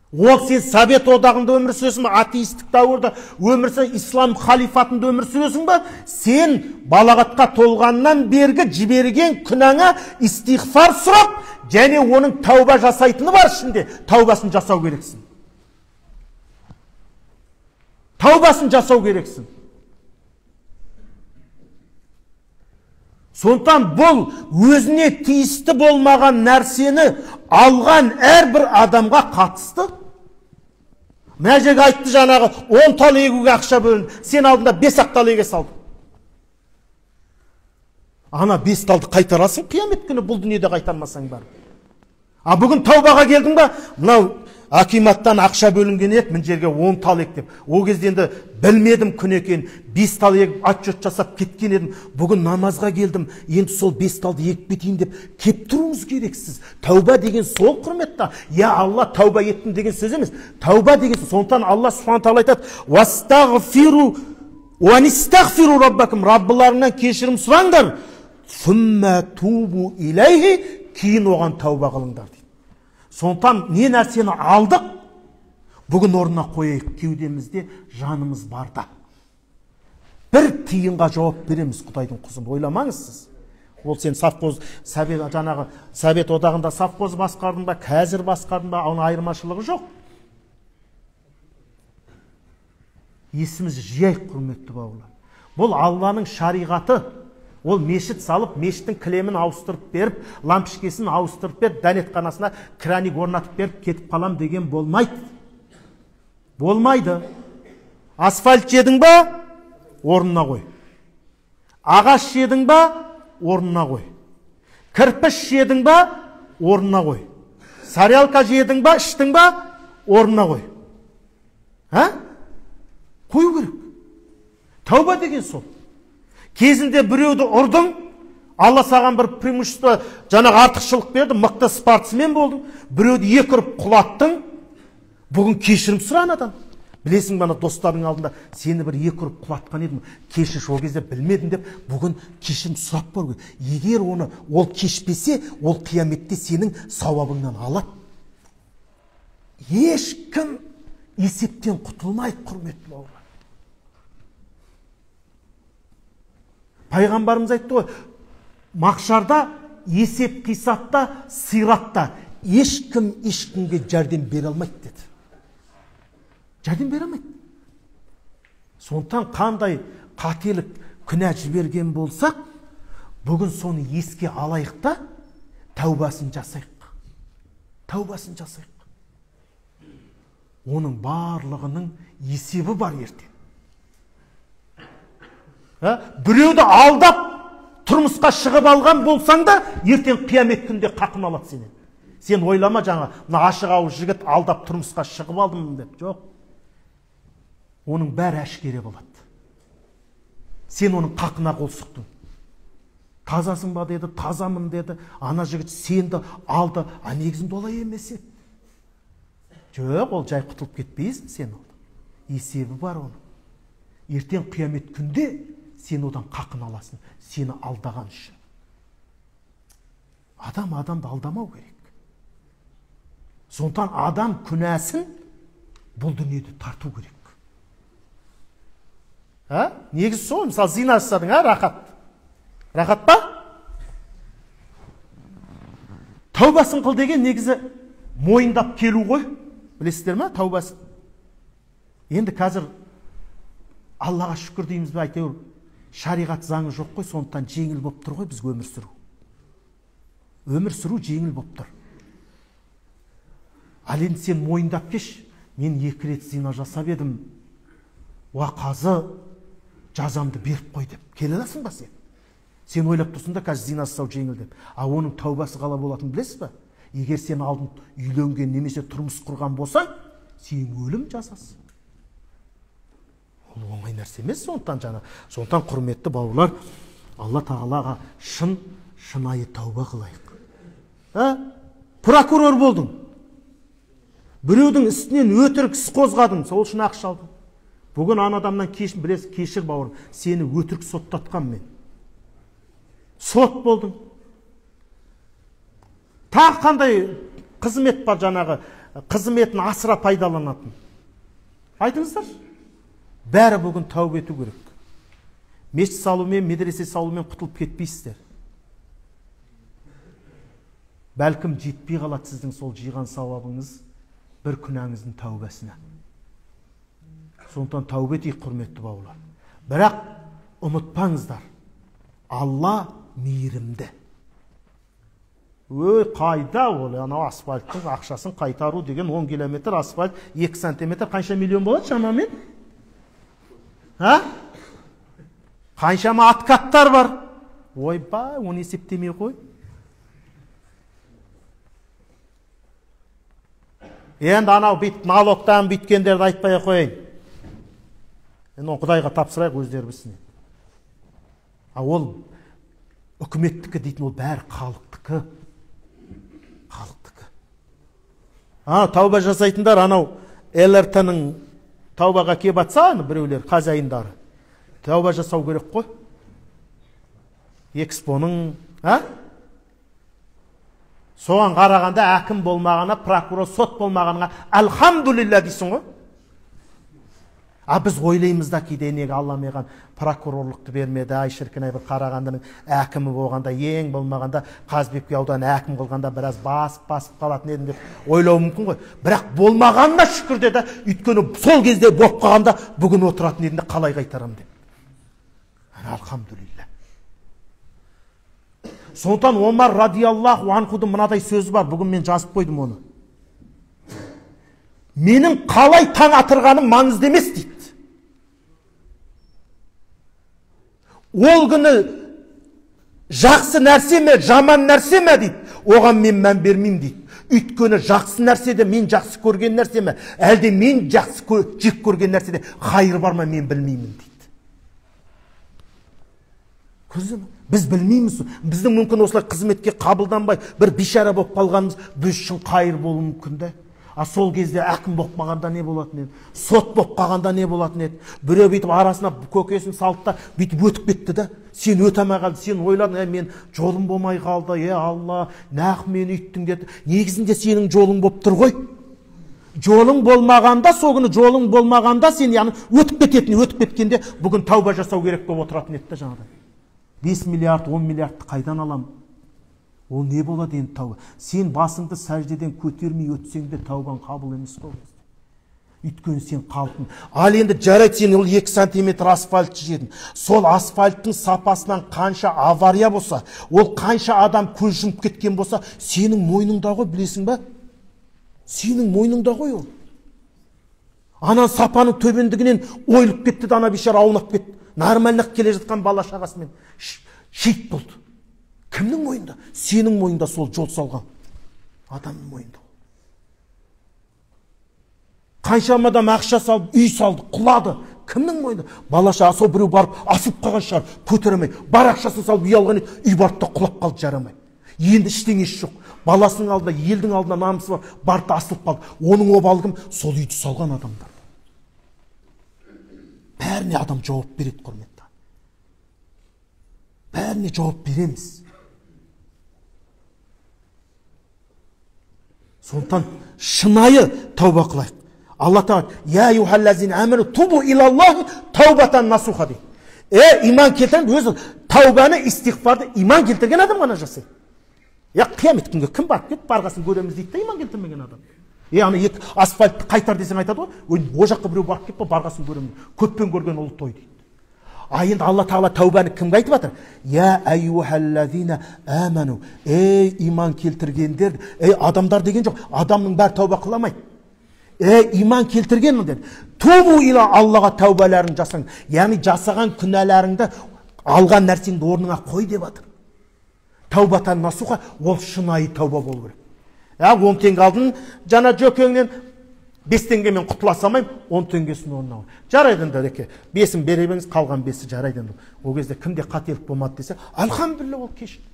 Ол сен Совет одағында өмір сүресің бе, атеистік дәуірде өмір сүресің, ислам халифатында өмір сүресің бе? Сен балағатқа толғаннан бергі жіберген күнәңа истиғфар сұрап, және оның тәуба жасайтыны бар ішінде, тәубасын жасау керексің. Тәубасын жасау керексің. Сондықтан бұл өзіне тиісті болмаған нәрсені алған әрбір адамға қатысты. Мына жерге айтты жаңағы 10 тал егуге ақша бөлінді. Сен алдында 5-ақ тал еге салдың. Ана 5 талды қайтарасың, қиямет күні бұл дүниеде қайтармасаң бар. А бүгін тәубаға келдің ба? Мынау акиматтан ақша бөлінген еді, мына жерге 10 тал ек деп. О кезде енді білмедім күн екен, 5 тал егіп отчет жасап кеткен едім. Бүгін намазға келдім, енді сол 5 талды егіп кетейін деп кеп тұруыңыз керексіз. Тәуба деген сол құрметті. Я Алла тәуба еттім деген сөз емес. Тәуба деген сөз. Сондықтан Алла субхана тағала айтады: "Вастағфиру уа нистағфиру раббакум", Раббыларыңнан кешірім сұраңдар. Сумма тубу илайхи, кейін оған тәуба қылыңдар дейді. Сондықтан не нәрсені алдық, бүгін орнына қояйық, кеудемізде жанымыз барда. Бір тиынға жауап береміз Құдайдың құзын, ойламаңыз сіз. Ол сен совхоз, Совет, жаңағы Совет одағында совхоз басқардың ба, қазір басқардың ба, оның айырмашылығы жоқ. Есімізді жияйық, құрметті бауырлар. Бұл Алланың шариғаты. Ол мешіт салып, мешіттің кілемін ауыстырып беріп, лампішкесін ауыстырып беріп, дәретханасына краник орнатып беріп, кетіп қалам деген болмайды. Болмайды. Асфальт жедің ба? Орнына қой. Ағаш жедің ба? Орнына қой. Кірпіш жедің ба? Орнына қой. Сарялка жедің ба? Іштің ба? Орнына қой. А? Қою керек. Тәуба деген сол. Кезінде біреуді ұрдың, Алла саған бір преимущество, жаңағы артықшылық берді, мықты спортсмен болдың, біреуді екі ұрып құлаттың, бүгін кешірім сұра анадан. Білесің бе, ана достарының алдында сені бір екі ұрып құлатқан едім, кешірші, ол кезде білмедім деп, бүгін кешірім сұрап бару керек. Егер оны ол кешпесе, ол қияметте сенің сауабыңнан алады. Ешкім есептен құтылмайды, құрметті бауырлар. Пайғамбарымыз айтты ғой, мақшарда, есеп қисапта, сиратта ешкім ешкімге жәрдем бере алмайды деді. Жәрдем бере алмайды. Сондықтан қандай қателік, күнә жіберген болсақ, бүгін соны еске алайық та, тәубасын жасайық. Тәубасын жасайық. Оның барлығының есебі бар ертең. Біреуді алдап тұрмысқа шығып алған болсаң да, ертең қиямет күнде қақын алады сенен. Сен ойлама жаңа, мына ашық ауыз жігіт алдап тұрмысқа шығып алдым деп. Жоқ. Оның бәрі әшкере болады. Сен оның қақына қол сұқтың. Тазасың ба деді, тазамын деді. Ана жігіт сенді алды, а негізінде олай емес еді. Жоқ, ол жай құтылып кетпейсің сен ол. Есебі бар оның. Ертең қиямет күнде сен одан қақын аласың, сені алдаған үшін. Адам адамды алдамау керек. Сондықтан адам күнәсін бұл дүниеде тарту керек. А? Негізі сол, мысалы, зина жасадың, а, рахат. Рахат па? Тәубасын қыл деген негізі мойындап келу ғой. Білесіздер ме, тәубасын? Енді қазір Аллаға шүкір дейміз бе, әйтеуір шариғат заңы жоқ қой, сондықтан жеңіл болып тұр ғой бізге өмір сүру. Өмір сүру жеңіл болып тұр. Ал енді сен мойындап кеш, мен 2 рет зина жасап едім, уа қазы жазамды беріп қой деп. Келе аласың ба сен? Сен ойлап тұрсың да қазір зина жасау жеңіл деп. А оның тәубасы қалай болатынын білесіз ба? Егер сен алдын үйленген немесе тұрмыс құрған болсаң, сен өлім жазасы. Ол оңай нәрсе емес, сондықтан жаңа. Сондықтан құрметті бауырлар, Алла тағалаға шын шынайы тәуба қылайық. Прокурор болдың. Біреудің үстінен өтірік іс қозғадың, сол үшін ақша алдың. Бүгін ана адамнан кешір, білесің, кешір бауырым, сені өтірік соттатқан мен. Сот болдың. Тағы қандай қызмет бар жаңағы, қызметін асыра пайдаланатын? Айтыңыздаршы. Бәрі бүгін тәубе ету керек. Мешіт салумен, медресе салумен құтылып кетпейсіздер. Бәлкім жетпей қалады сіздің сол жиған сауабыңыз бір күнәңіздің тәубасына. Сондықтан тәубе етейік, құрметті бауырлар. Бірақ ұмытпаңыздар, Алла мейірімді. Өй, қайда ол, анау асфальттың ақшасын қайтару деген 10 километр асфальт 2 сантиметр қанша миллион болады шамамен? А? Қаншама откаттар бар. Ойбай, оны есептемей қой. Енді анау бит налогтан бүйткендерді айтпай қояйын. Енді оны Құдайға тапсырайық, өздері білсін. А ол үкіметтікі дейтін ол бәрі халықтікі. Халықтікі. А, тауба жасайтындар анау ЛРТ-ның таубаға кеп атса, біреулер, қазайындары. Тауба жасау керек қой. Экспоның, а? Соған қарағанда әкім болмағана, прокурор, сот болмағанға альхамдулилля дейсің ғой. А біз ойлаймыз да кейде неге Алла маған прокурорлықты бермеді, ай шіркін ай, бір Қарағандының әкімі болғанда, ең болмағанда Қазыбек ауданы әкім қылғанда біраз басып қалатын едім деп ойлауы мүмкін ғой. Бірақ болмағанына шүкір деді, өйткені сол кезде болып қалғанда бүгін отыратын едім де қалай қайтарам деп. Альхамдулилля. Сондықтан Омар радиаллаху анхудың мынадай сөзі бар, бүгін мен жазып қойдым оны. Менің қалай таң атырғаным маңызды емес дейді. Ол күні жақсы нәрсе ме, жаман нәрсе ме дейді, оған мен мән бермеймін дейді. Өйткені жақсы нәрсе де мен жақсы көрген нәрсе ме, әлде мен жақсы жек көрген нәрседе хайыр бар ма мен білмеймін дейді. Көрдіңіз бе? Біз білмейміз. Біздің мүмкін осылай қызметке қабылданбай бір бейшара болып қалғанымыз біз үшін қайыр болуы мүмкін де. А сол кезде әкім болып қалғанда не болатын еді? Сот болып қалғанда не болатын еді? Біреу бүйтіп арасына көкесін салды да бүйтіп өтіп кетті да. Сен өте алмай қалдың, сен ойладың, мен жолым болмай қалды, Алла, нақ мені үйттің деді. Негізінде сенің жолың болып тұр ғой. Жолың болмағанда, сол күні жолың болмағанда сен яғни өтіп кететін, өтіп кеткенде бүгін тәуба жасау керек болып отыратын еді да жаңағыдай. 5 миллиард, 10 миллиардты қайдан аламын? Ол не болады енді тәуба? Сен басыңды сәждеден көтермей өтсең де тәубаң қабыл емес қой. Өйткені сен қалдың. Ал енді жарайды, сен ол 2 сантиметр асфальт жедің. Сол асфальттың сапасынан қанша авария болса, ол қанша адам көз жұмып кеткен болса, сенің мойныңда ғой, білесің ба? Сенің мойныңда ғой ол. Ана сапаның төмендігінен ойылып кетті де, ана бейшара аунап кетті. Нормально келе жатқан бала шағасымен шейіт болды. Кімнің мойнында? Сенің мойнында, сол жол салған адамның мойнында. Қаншама адам ақша салып, үй салды, құлады. Кімнің мойнында? Бала шаға сол біреу барып асылып қалған шығар, көтере алмай. Бар ақшасын салып үй алған еді, үй барды да құлап қалды, жарамай. Енді ештеңесі жоқ. Баласының алдында, елдің алдында намысы бар, барды да асылып қалды. Оның обалы кім? Сол үйді салған адамдар. Бәріне адам жауап береді, құрметті. Бәріне жауап береміз. Сондықтан шынайы тәуба қылайық. Алла тағала, «Я юхаллазина аману тубу илаллахи таубатан насуха» дейді. Иман келтірген, өзі тәубаны, истиғфарды иман келтірген адам ғана жасайды. Қиямет күнге кім барып кетіп, барғасын көреміз дейді да иман келтірмеген адам. Ана екі асфальтты қайтар десең айтады ғой, о жаққа біреу барып кетіп, барғасын көреміз. Көппен көрген ұлы той дейді. А енді Алла тағала тәубаны кімге айтып жатыр? Я әйюхаллазина аману. Ей иман келтіргендер, ей адамдар деген жоқ. Адамның бәрі тәуба қыла алмайды. Ей иман келтірген деді. Тубу ила Аллаға тәубаларын жасаң. Яғни жасаған күнәларыңды, алған нәрсеңді орныңа қой деп жатыр. Тәубатан насуха, ол шынайы тәуба болу керек. 10 теңге алдың жаңа жөкеңнен, 5 теңгемен құтыла салмаймын, 10 теңгесін орнына қой. Жарайды енді, әке, 5-ін бере беріңіз, қалған 5-і жарайды енді. Ол кезде кімде қателік болмады десе, альхамдулилла, ол кешірді.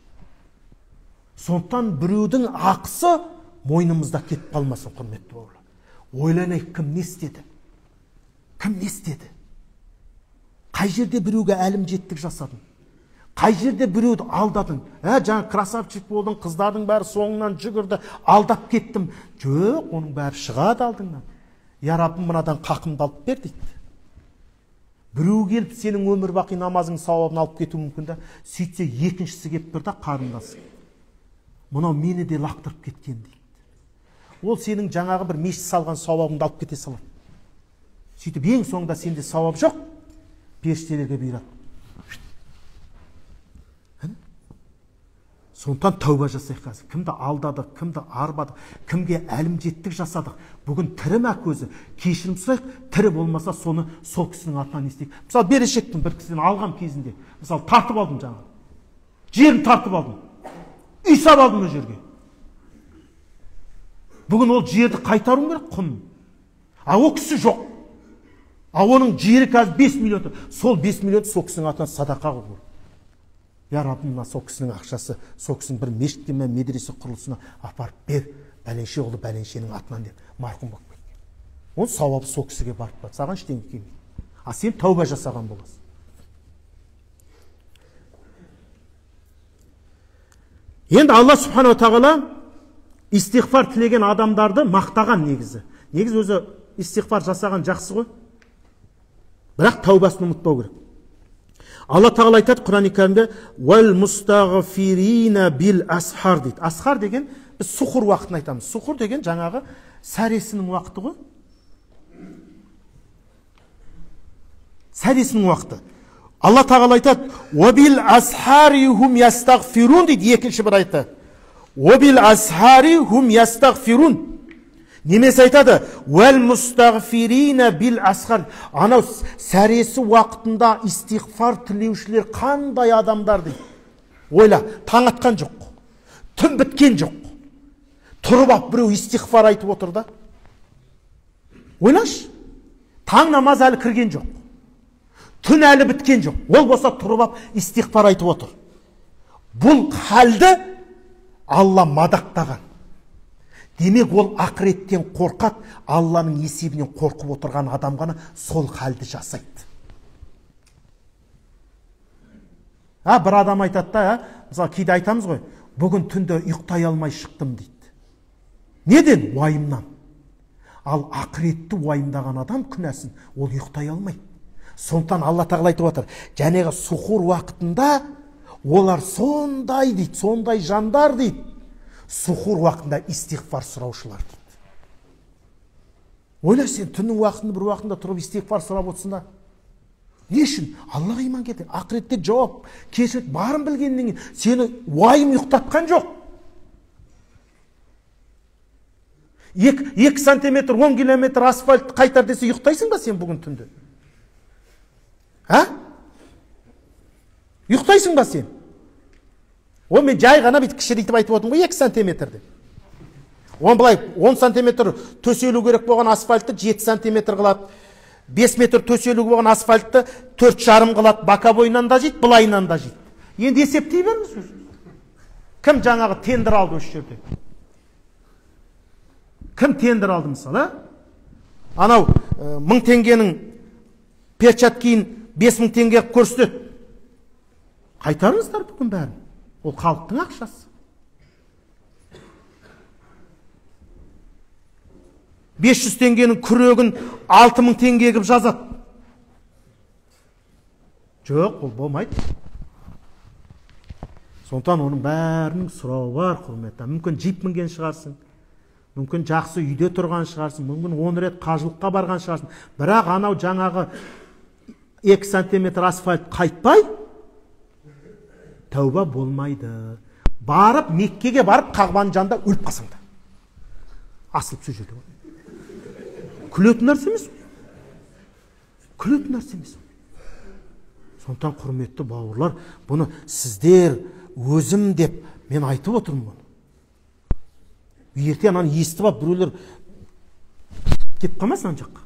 Сондықтан біреудің ақысы мойнымызда кетіп қалмасын, құрметті бауырлар. Ойланайық, кім не істеді? Кім не істеді? Қай жерде біреуге әлімжеттік жасадың? Қай жерде біреуді алдадың? Жаңа красавчик болдың, қыздардың бәрі соңынан жүгірді, алдап кеттім. Жоқ, оның бәрі шығады алдыңнан. Я Раббым, мынадан қақымды алып бер дейді. Біреу келіп сенің өмір бақи намазың сауабын алып кетуі мүмкін да. Сөйтсе екіншісі келіп тұр да, қарындасы. Мынау мені де лақтырып кеткен дейді. Ол сенің жаңағы бір мешіт салған сауабыңды алып кете салады. Сөйтіп ең соңында сенде сауап жоқ, періштелерге бұйырады. Сондықтан тәуба жасайық қазір. Кімді алдадық, кімді арбадық, кімге әлімжеттік жасадық. Бүгін тірі ме көзі? Кешірім сұрайық, тірі болмаса соны сол кісінің атынан естейік. Мысалы, берешектің бір кісіден алған кезінде, мысалы, тартып алдым жаңағы. Жерін тартып алдым. Үй сап алдым ол жерге. Бүгін ол жерді қайтаруым керек, құн. А ол кісі жоқ. А оның жері қазір 5 миллион. Сол 5 миллион сол кісінің атынан садақа қылу. Я Раббым, мына сол кісінің ақшасы, сол кісінің бір мешітке мен медресе құрылысына апарып бер, бәленше ұлы бәленшенің атынан деп марқұм болып кеткен. Оның сауабы сол кісіге барып барады, саған ештеңе келмейді. А сен тәуба жасаған боласың. Енді Алла субханала тағала истиғфар тілеген адамдарды мақтаған негізі. Негізі өзі истиғфар жасаған жақсы ғой. Бірақ тәубасын ұмытпау керек. Алла тағала айтады Құран кәрімде, «Уәл мустағфирина бил асхар» дейді. Асхар деген біз сухур уақытын айтамыз. Сухур деген жаңағы сәресінің уақыты ғой. Сәресінің уақыты. Алла тағала айтады, «Уәбил асхари хум ястағфирун» дейді екінші бір айтты. «Уәбил асхари хум ястағфирун». Немесе айтады, «Уәл мустағфирина бил асхар». Анау сәресі уақытында истиғфар тілеушілер қандай адамдар дейді. Ойла, таң атқан жоқ, түн біткен жоқ. Тұрып ап біреу истиғфар айтып отыр да. Ойлашы, таң намаз әлі кірген жоқ. Түн әлі біткен жоқ. Ол болса тұрып ап истиғфар айтып отыр. Бұл халді Алла мадақтаған. Демек, ол ақыреттен қорқады, Алланың есебінен қорқып отырған адам ғана сол халді жасайды. Бір адам айтады да, мысалы кейде айтамыз ғой, бүгін түнде ұйықтай алмай шықтым дейді. Неден? Уайымнан. Ал ақыретті уайымдаған адам күнәсін ол ұйықтай алмайды. Сондықтан Алла тағала айтып отыр, жәнегі сухур уақытында олар сондай дейді, сондай жандар дейді. Сухур уақытында истиғфар сұраушылар дейді. Ойла сен түннің уақытында бір уақытында тұрып истиғфар сұрап отырсың да. Не үшін? Аллаға иман келтір, ақыретте жауап, кешірік барын білгеннен кейін сені уайым ұйықтатқан жоқ. 2 сантиметр, 10 километр асфальт қайтар десе ұйықтайсың ба сен бүгін түнде? А? Ұйықтайсың ба сен? О, мен жай ғана бүйтіп кішірейтіп айтып отырмын ғой, 2 сантиметр деп. Он былай 10 сантиметр төселу керек болған асфальтты 7 сантиметр қылады. 5 метр төселу болған асфальтты 4,5 қылады. Боковойынан да жейді, былайынан да жейді. Енді есептей беріңіз өзіңіз. Кім жаңағы тендер алды осы жерде? Кім тендер алды мысалы? Анау 1000 теңгенің перчаткиін 5000 теңге көрсетеді. Қайтарыңыздар бүгін бәрін. Ол халықтың ақшасы. 500 теңгенің күрегін 6000 теңге қылып жазады. Жоқ, ол болмайды. Сондықтан оның бәрінің сұрауы бар, құрметті. Мүмкін джип мінген шығарсың, мүмкін жақсы үйде тұрған шығарсың, мүмкін 10 рет қажылыққа барған шығарсың. Бірақ анау жаңағы 2 сантиметр асфальт қайтпай, тәуба болмайды. Барып, Меккеге барып, Қағбаның жанында өліп қалсаң да. Асылып сол жерде. Күлетін нәрсе емес. Күлетін нәрсе емес. Сондықтан құрметті бауырлар, бұны сіздер өзім деп мен айтып отырмын бұны. Ертең ананы естіп алып біреулер кетіп қалмасын ана жаққа.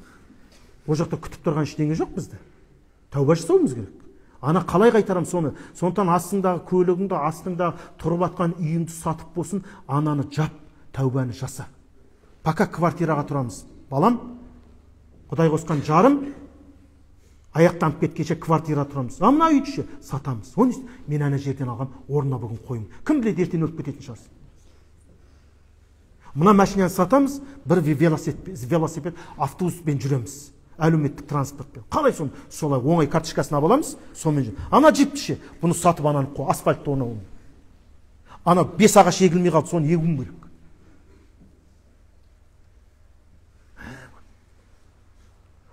Ол жақта күтіп тұрған ештеңе жоқ бізді. Тәуба жасауымыз керек. Ана қалай қайтарам соны? Сондықтан астыңдағы көлігіңді, астыңдағы тұрып атқан үйіңді сатып болсын, ананы жап, тәубаны жаса. Пока квартираға тұрамыз. Балам, Құдай қосқан жарым, аяқтанып кеткенше квартира тұрамыз. А мына үйді ше, сатамыз. Оны мен ана жерден алғам, орнына бүгін қойым. Кім біледі, ертең өліп кететін шығарсың. Мына машинаны сатамыз, бір велосипед, автобуспен жүреміз. Әлеуметтік транспортпен. Қалай соны? Солай оңай карточкасын алып аламыз, сонымен жүреміз. Ана джипті ше, бұны сатып ананы қой, асфальтты орнына қой. Ана 5 ағаш егілмей қалды, соны егуім керек.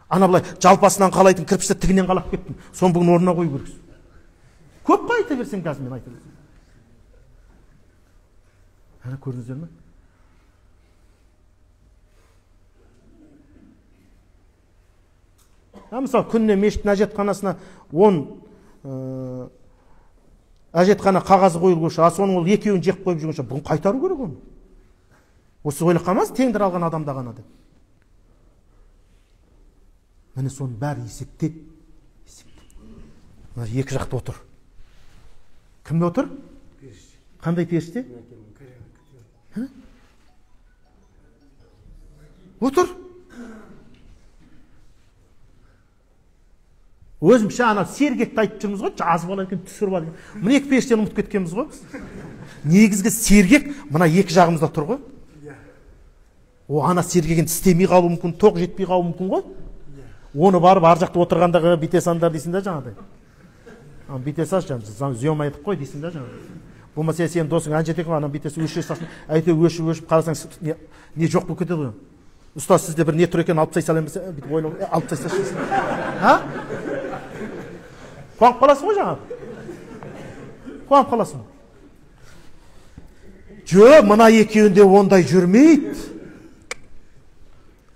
Ана былай жалпасынан қалайтын кірпішті тігінен қалап кеттім. Соны бүгін орнына қою керексің. Көп па айта берсем қазір мен айта берсем. Ана көрдіңіздер ме? Мысалы, күніне мешіттің әжетханасына 10 әжетхана қағазы қойылғанша, а соның ол екеуін жеп қойып жүргенше, бүгін қайтару керек оны. Осы ойлап қалмас, тендер алған адамда ғана деп. Міне соның бәрі есептеп, есептеп. Мына екі жақта отыр. Кімде отыр? Періште. Қандай періште? Отыр. Өзімше ана сергекті айтып жүрміз ғой, жазып алайын екен, түсіріп алайын. Мына екі періштені ұмытып кеткенбіз ғой біз. Негізгі сергек мына екі жағымызда тұр ғой. О, ана сергек енді істемей қалуы мүмкін, тоқ жетпей қалуы мүмкін ғой. Оны барып ар жақта отырғандағы бите сандар дейсің да жаңағыдай. Бите салшы, зием айтып қой дейсің да жаңағыдай. Болмаса сенің досың ана жерде екен, ана битесі өшіре салсын, әйтеуір өшіп-өшіп қарасаң не жоқ болып кетеді ғой. Ұстаз, сізде бір не тұр екен, алып тастай салайын десе, бүйтіп ойлап, алып тасташы дейсің. А? Қуанып қаласың ғой жаңағы. Қуанып қаласың. Жоқ, мына екеуінде ондай жүрмейді.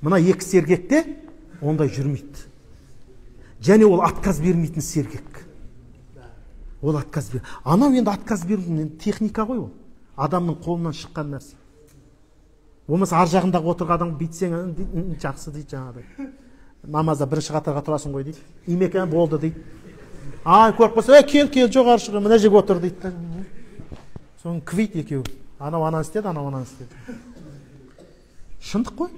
Мына екі сергекте ондай жүрмейді. Және ол отказ бермейтін сергек. Ол отказ бер. Анау енді отказ бермейтін техника ғой ол. Адамның қолынан шыққан нәрсе. Болмаса ар жағындағы отырған адам бүйтсең жақсы дейді жаңағыдай. Намазда бірінші қатарға тұрасың ғой дейді. Имекен болды дейді. А, көріп қалса, кел, кел, жоғары шық, мына жерге отыр дейді. Соны квит екеуі. Анау ананы істеді, анау ананы істеді. Шындық қой.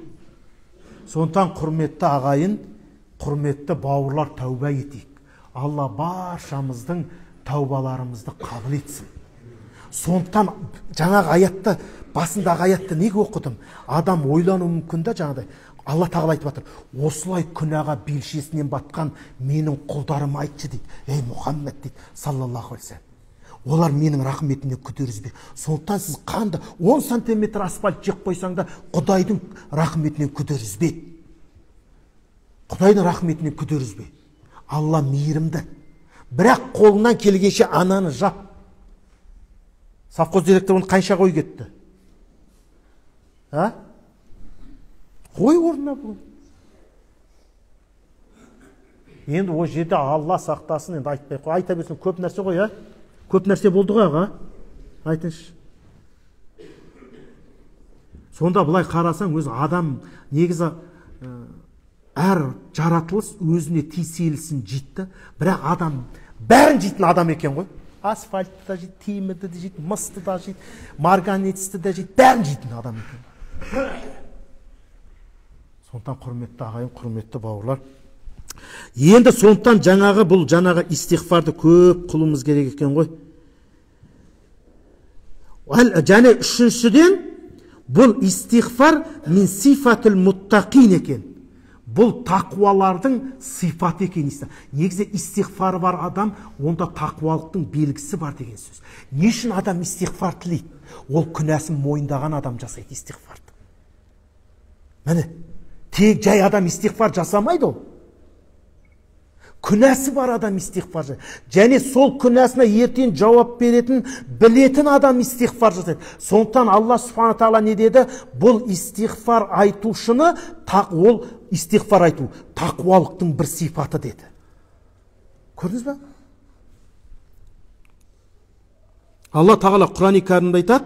Сондықтан құрметті ағайын, құрметті бауырлар, тәуба етейік. Алла баршамыздың тәубаларымызды қабыл етсін. Сондықтан жаңағы аятты, басындағы аятты неге оқыдым? Адам ойлануы мүмкін да жаңағыдай. Алла тағала айтып жатыр, осылай күнәға белшесінен батқан менің құлдарым айтшы дейді. Ей Мұхаммед дейді, саллаллаху алейхи вассалам. Олар менің рахметімнен күдер үзбе. Сондықтан сіз қанды 10 сантиметр асфальт жеп қойсаң да Құдайдың рахметінен күдер үзбе. Құдайдың рахметінен күдер үзбе. Алла мейірімді. Бірақ қолынан келгенше ананы жап. Совхоз директоры оны қанша қой кетті? А? Қой орнына бұл. Енді ол жерде Алла сақтасын, енді айтпай қой. Айта берсін, көп нәрсе ғой, а? Көп нәрсе болды ғой, аға? Айтыңызшы. Сонда былай қарасаң, өз адам негізі әр жаратылыс өзіне тиеселісін жейді, бірақ адам бәрін жейтін адам екен ғой. Асфальтты да жейді, темірді де жейді, мысты да жейді, марганецті де жейді, бәрін жейтін адам екен. Сондықтан құрметті ағайын, құрметті бауырлар, енді сондықтан жаңағы бұл жаңағы истиғфарды көп қылуымыз керек екен ғой. Және үшіншіден, бұл истиғфар мин сифатул муттақин екен. Бұл тақуалардың сипаты екен. Негізі истиғфары бар адам, онда тақуалықтың белгісі бар деген сөз. Не үшін адам истиғфар тілейді? Ол күнәсін мойындаған адам жасайды истиғфарды. Міне, тек жай адам истиғфар жасамайды ол. Күнәсі бар адам истиғфар жасайды. Және сол күнәсіне ертең жауап беретін, білетін адам истиғфар жасайды. Сондықтан Алла субхана тағала не деді? Бұл истиғфар айтушыны, ол истиғфар айту тақуалықтың бір сипаты деді. Көрдіңіз бе? Алла тағала Құран-и Кәрімде айтады,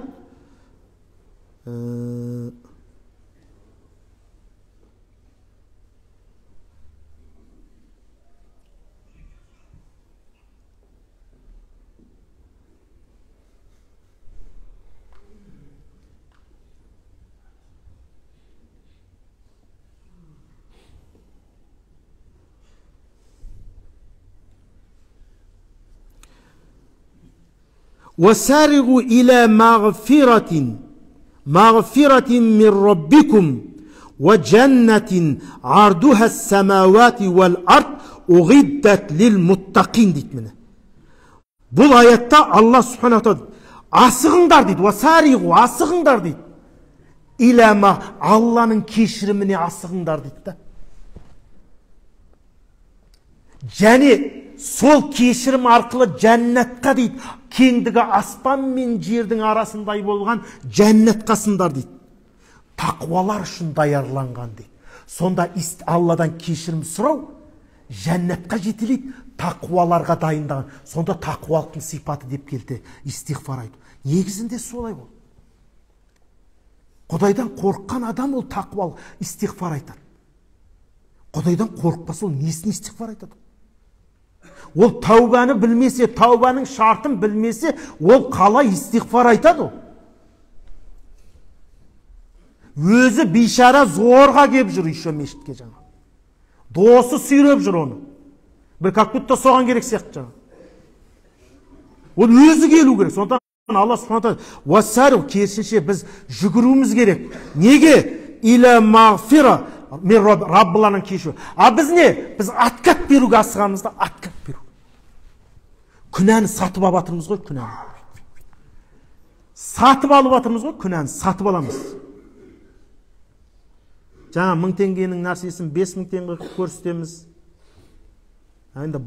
وَسَارِغُوا إِلَى مَغْفِرَةٍ مَغْفِرَةٍ مِنْ رَبِّكُمْ وَجَنَّةٍ عَرْضُهَا السَّمَاوَاتِ وَالْأَرْضُ أُعِدَّتْ لِلْمُتَّقِينَ дейді міне. Бұл аятта Алла субхана тағала асығыңдар дейді, وَسَارِغُوا асығыңдар дейді. إِلَى مَا Алланың кешіріміне асығыңдар дейді да. Және сол кешірім арқылы жәннатқа дейді, кеңдігі аспан мен жердің арасындай болған жәннатқасындар дейді. Тақуалар үшін даярланған дейді. Сонда Алладан кешірім сұрау жәннатқа жетелейді, тақуаларға дайындаған. Сонда тақуалықтың сипаты деп келді истиғфар айту. Негізінде солай ол. Құдайдан қорыққан адам ол тақуалық истиғфар айтады. Құдайдан қорықпаса ол несіне истиғфар айтады? Ол тәубаны білмесе, тәубаның шартын білмесе, ол қалай истиғфар айтады? Өзі бейшара зорға кеп жүр еще мешітке жаңа. Досы сүйреп жүр оны. Бір как будто соған керек сияқты жаңа. Ол өзі келу керек. Сондықтан Алла субхана тағала керісінше біз жүгіруіміз керек. Неге? Иля мағфира мен Раббыларының кешіру. А біз не? Біз откат беруге асығамыз да, откат беру. Күнәні сатып алып жатырмыз ғой, күнәні. Сатып алып жатырмыз ғой, күнәні сатып аламыз. Жаңа 1000 теңгенің нәрсесін 5000 теңге көрсетеміз. Енді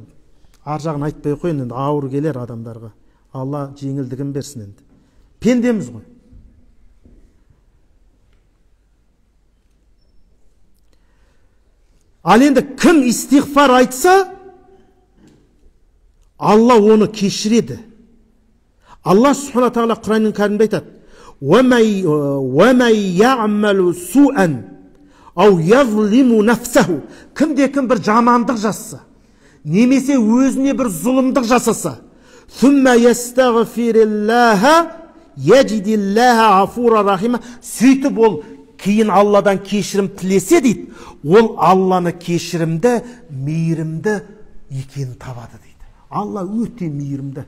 ар жағын айтпай қояйын, енді ауыр келер адамдарға. Алла жеңілдігін берсін енді. Пендеміз ғой. Ал енді кім истиғфар айтса, Алла оны кешіреді. Алла субхана тағала Құран-ы Кәрімде айтады: Ау язлиму нафсаху. Кімде кім бір жамандық жасаса, немесе өзіне бір зұлымдық жасаса, сумма ястағфириллаха яжидиллаха ғафура рахима. Сөйтіп ол кейін Алладан кешірім тілесе дейді, ол Алланы кешірімді, мейірімді екенін табады дейді. Алла өте мейірімді.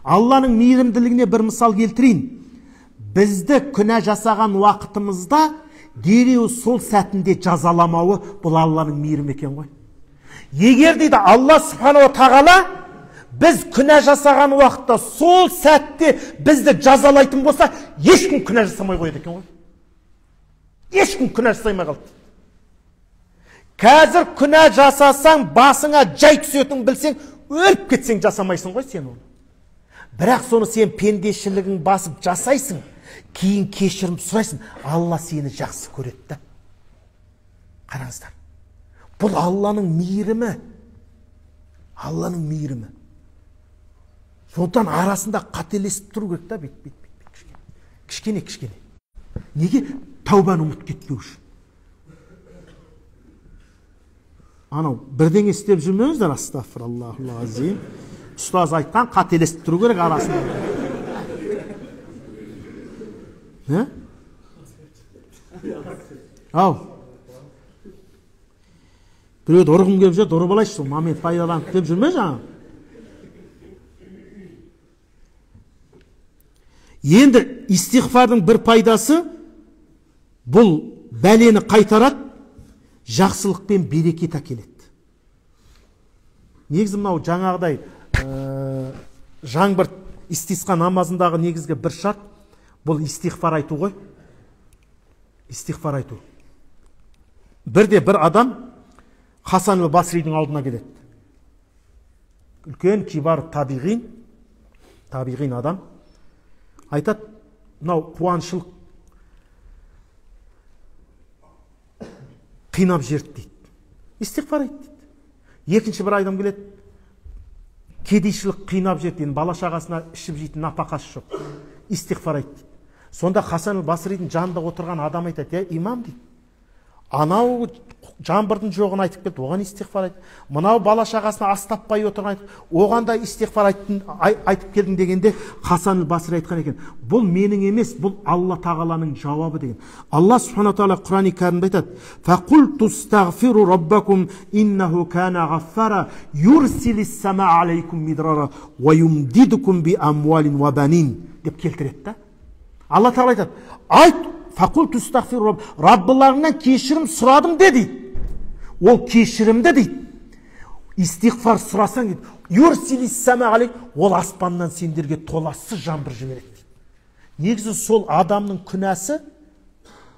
Алланың мейірімділігіне бір мысал келтірейін. Бізді күнә жасаған уақытымызда дереу сол сәтінде жазаламауы бұл Алланың мейірімі екен ғой. Егер дейді Алла субханала тағала біз күнә жасаған уақытта сол сәтте бізді жазалайтын болса, ешкім күнә жасамай қояды екен ғой. Ешкім күнә жасамай қалды. Қазір күнә жасасаң, басыңа жай түсетінін білсең, өліп кетсең жасамайсың ғой сен оны. Бірақ соны сен пендешілігің басып жасайсың, кейін кешірім сұрайсың, Алла сені жақсы көреді да. Қараңыздар. Бұл Алланың мейірімі. Алланың мейірімі. Сондықтан арасында қателесіп тұру керек та, бит, кішкене. Кішкене. Неге? Тәубаны ұмытып кетпеу үшін. Анау бірдеңе істеп жүрмеңіздер, астағфираллахул азим. Ұстаз айтқан қателесіп тұру керек арасында. Не? Ау. Біреуді ұрғым келіп жүреді, ұрып алайыншы, сол момент пайдаланып деп жүрме жаңа. Енді истиғфардың бір пайдасы бұл бәлені қайтарады, жақсылық пен берекет әкеледі. Негізі мынау жаңағыдай жаңбыр истисқа намазындағы негізгі бір шарт бұл истиғфар айту ғой. Истиғфар айту. Бірде бір адам Хасан әл-Басридің алдына келеді. Үлкен кибар табиғин, табиғин адам айтады, мынау қуаншылық қинап жіберді дейді. Истиғфар айт дейді. Екінші бір адам келеді, кедейшілік қинап жіберді, енді бала шағасына ішіп жейтін напақасы жоқ. Истиғфар айт дейді. Сонда Хасан әл-Басридің жанында отырған адам айтады, я имам дейді. Анау жаңбырдың жоғын айтып келді, оған истиғфар айт. Мынау бала шағасына ас таппай отырған айтып, оған да истиғфар айтып келдің дегенде Хасан әл-Басри айтқан екен, бұл менің емес, бұл Алла тағаланың жауабы деген. Алла субхана тағала Құран-и Кәрімде айтады: «Фақулту астағфиру раббакум иннаху кана ғаффара юрсилис самаа алейкум мидрара ва юмдидукум би амвалин ва банин» деп келтіреді да. Алла тағала айтады: айт, фақулту астағфиру Раббыларыңнан кешірім сұрадым де дейді. Ол кешірімді дейді. Истиғфар сұрасаң дейді, юрсилис самаа алейк, ол аспаннан сендерге толассыз жаңбыр жібереді дейді. Негізі сол адамның күнәсі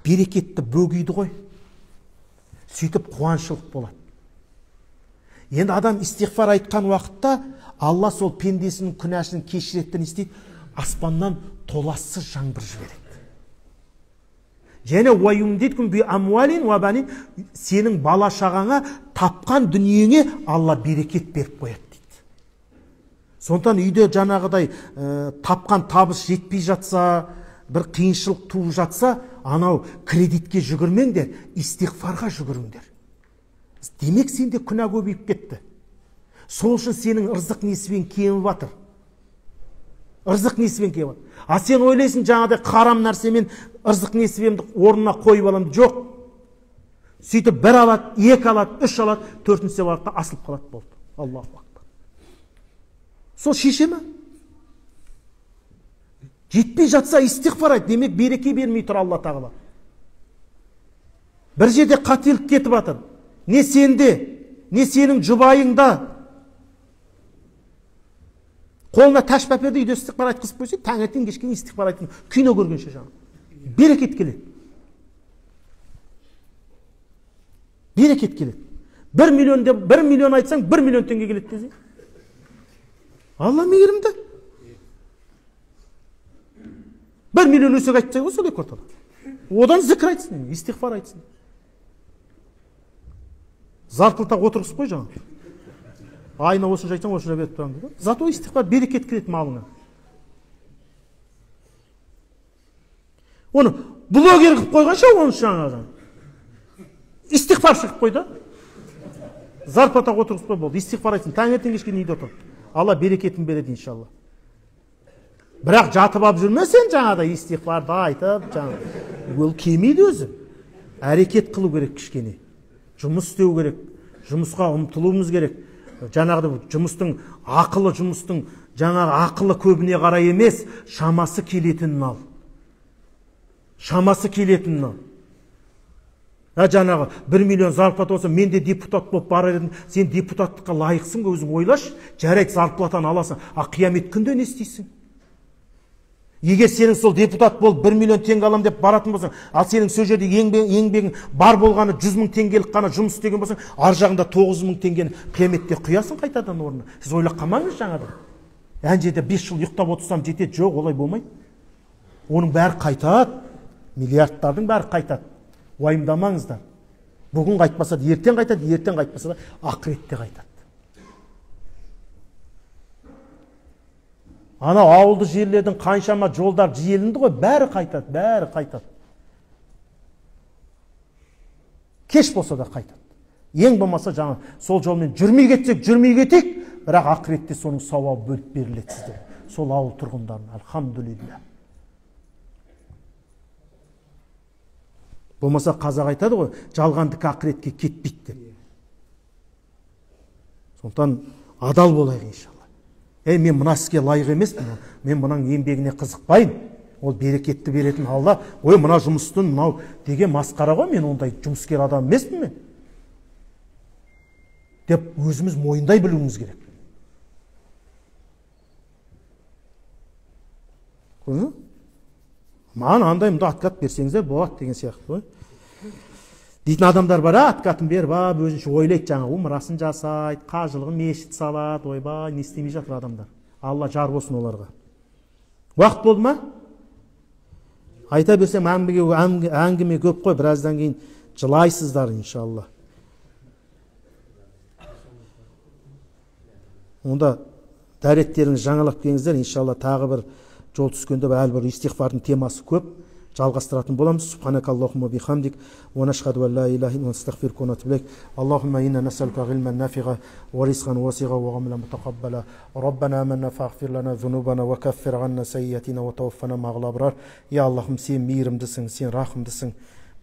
берекетті бөгейді ғой. Сөйтіп қуаншылық болады. Енді адам истиғфар айтқан уақытта Алла сол пендесінің күнәсін кешіреді, не істейді? Аспаннан толассыз жаңбыр жібереді. Және уаюмдидкум би амуалин ва банин, сенің бала шағаңа тапқан дүниеңе Алла берекет беріп қояды дейді. Сондықтан үйде жаңағыдай тапқан табыс жетпей жатса, бір қиыншылық туып жатса, анау кредитке жүгірмеңдер, истиғфарға жүгіріңдер. Демек сенде күнә көбейіп кетті. Сол үшін сенің ырзық несібең кеміп жатыр. Ырзық несібең кеміп жатыр. А сен ойлайсың жаңағыдай харам нәрсемен ырзық несібемді орнына қойып аламын. Жоқ. Сөйтіп бір алады, екі алады, үш алады, төртіншісі барады да асылып қалады, болды. Аллаху акбар. Сол шеше ме? Жетпей жатса истиғфар айт, демек береке бермей тұр Алла тағала. Бір жерде қателік кетіп жатыр. Не сенде, не сенің жұбайыңда. Қолына таш пәперді үйде истиғфар айтқызып қойса, таңертең кешке истиғфар айтсын, кино көргенше жаңа. Берекет келеді. Берекет келеді. 1 миллион деп 1 миллион айтсаң, 1 миллион теңге келеді десе. Алла мейірімді. 1 миллион өсек айтса ғой сол екі ортада. Одан зікір айтсын, истиғфар айтсын. Зартылтақ отырғызып қой жаңа. Айына осынша айтсаң, осынша беріп тұрамын дейді. Зато истиғфар берекет кіреді малыңа. Оны блогер қылып қойғанша оны жаңағы. Истиғфар шығып қой да. Зарплатаға отырғызып қой, болды. Истиғфар айтсын, таңертең кешке үйде отыр. Алла берекетін береді иншалла. Бірақ жатып алып жүрме сен жаңағыдай истиғфарды айтып, жаңа. Ол келмейді өзі. Әрекет қылу керек кішкене. Жұмыс істеу керек. Жұмысқа ұмтылуымыз керек. Жаңағыдай жұмыстың ақылы, жұмыстың жаңағы ақылы көбіне қарай емес, шамасы келетінін ал. Шамасы келетінін ал. Жаңағы 1 миллион зарплата болса, мен де депутат болып барар едім. Сен депутаттыққа лайықсың ғой, өзің ойлашы. Жарайды, зарплатаны аласың, а қиямет күнде не істейсің? Егер сенің сол депутат болып 1 миллион теңге алам деп баратын болсаң, ал сенің сол жерде еңбегің бар болғаны 100 мың теңгелік қана жұмыс істеген болсаң, ар жағында 9 мың теңгені қияметте құясың қайтадан орнына. Сіз ойлап қалмаңыз жаңадан. Ән жерде 5 жыл ұйықтап отырсам жетеді, жоқ, олай болмайды. Оның бәрі қайтады, миллиардтардың бәрі қайтады. Уайымдамаңыздар. Бүгін қайтпаса да ертең қайтады, ертең қайтпаса да ақыретте қайтады. Ана ауылды жерлердің қаншама жолдар желінді ғой, бәрі қайтады, бәрі қайтады. Кеш болса да қайтады. Ең болмаса жаңа сол жолмен жүрмей кетсек, жүрмей кетейік, бірақ ақыретте соның сауабы бөліп беріледі сіздерге. Сол ауыл тұрғындарына, альхамдулилля. Болмаса қазақ айтады ғой, жалғандікі ақыретке кетпейді деп. Сондықтан адал болайық иншалла. Ей, мен мына іске лайық емеспін, мен мынаның еңбегіне қызықпайын. Ол берекетті беретін Алла. Ой, мына жұмыстың мынау деген масқара ғой, мен ондай жұмыскер адам емеспін мен деп өзіміз мойындай білуіміз керек. Көрдіңіз? Маған андай мында откат берсеңіздер болады деген сияқты ғой. Дейтін адамдар бар, откатын беріп, өзінше ойлайды, жаңа умрасын жасайды, қажылығын мешіт салады, ойбай, не істемей жатыр адамдар. Алла жар болсын оларға. Уақыт болды ма? Айта берсем әңгіме көп қой, біраздан кейін жылайсыздар иншалла. Онда дәреттеріңізді жаңалап келіңіздер, иншалла тағы бір жол түскенде әлі бір истиғфардың темасы көп. Жалғастыратын боламыз. Субханакаллахумма бихамдик ва нашхаду ан ла илаха илля анта астағфирука ва атубу илейк. Аллахумма инна насалука ғилман нафиға ва ризқан васиға ва амалан мутақаббала. Раббана аманна фағфир лана зунубана ва каффир анна саййатина ва таваффана мағал абрар. Я Аллахым, сен мейірімдісің, сен рахымдысың.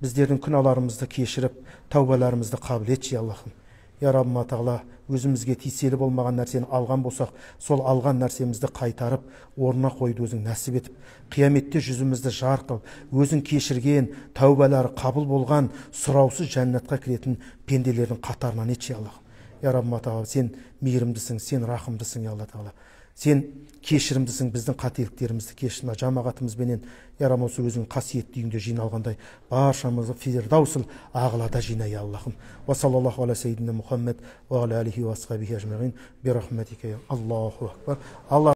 Біздердің күнәларымызды кешіріп, тәубаларымызды қабыл етші, я Аллахым. Я Раббым Тағала, өзімізге тиеселі болмаған нәрсені алған болсақ, сол алған нәрсемізді қайтарып, орнына қойды өзің нәсіп етіп, қияметте жүзімізді жарқ қылып, өзің кешірген, тәубалары қабыл болған, сұраусыз жәннатқа кіретін пенделердің қатарынан етші, Аллахым. Я Раббым Тағала, сен мейірімдісің, сен рахымдысың, я Алла Тағала. Сен кешірімдісің, біздің қателіктерімізді кешір. Мына жамағатымызбенен, я Раббым, осы өзің қасиетті үйіңде жиналғандай баршамызды Фирдаусул ағлада жина, я Аллахым. Уа саллаллаху аля саййидина Мухаммад уа аля алихи уа асхабихи ажмаин би рахматика я Аллаху акбар. Алла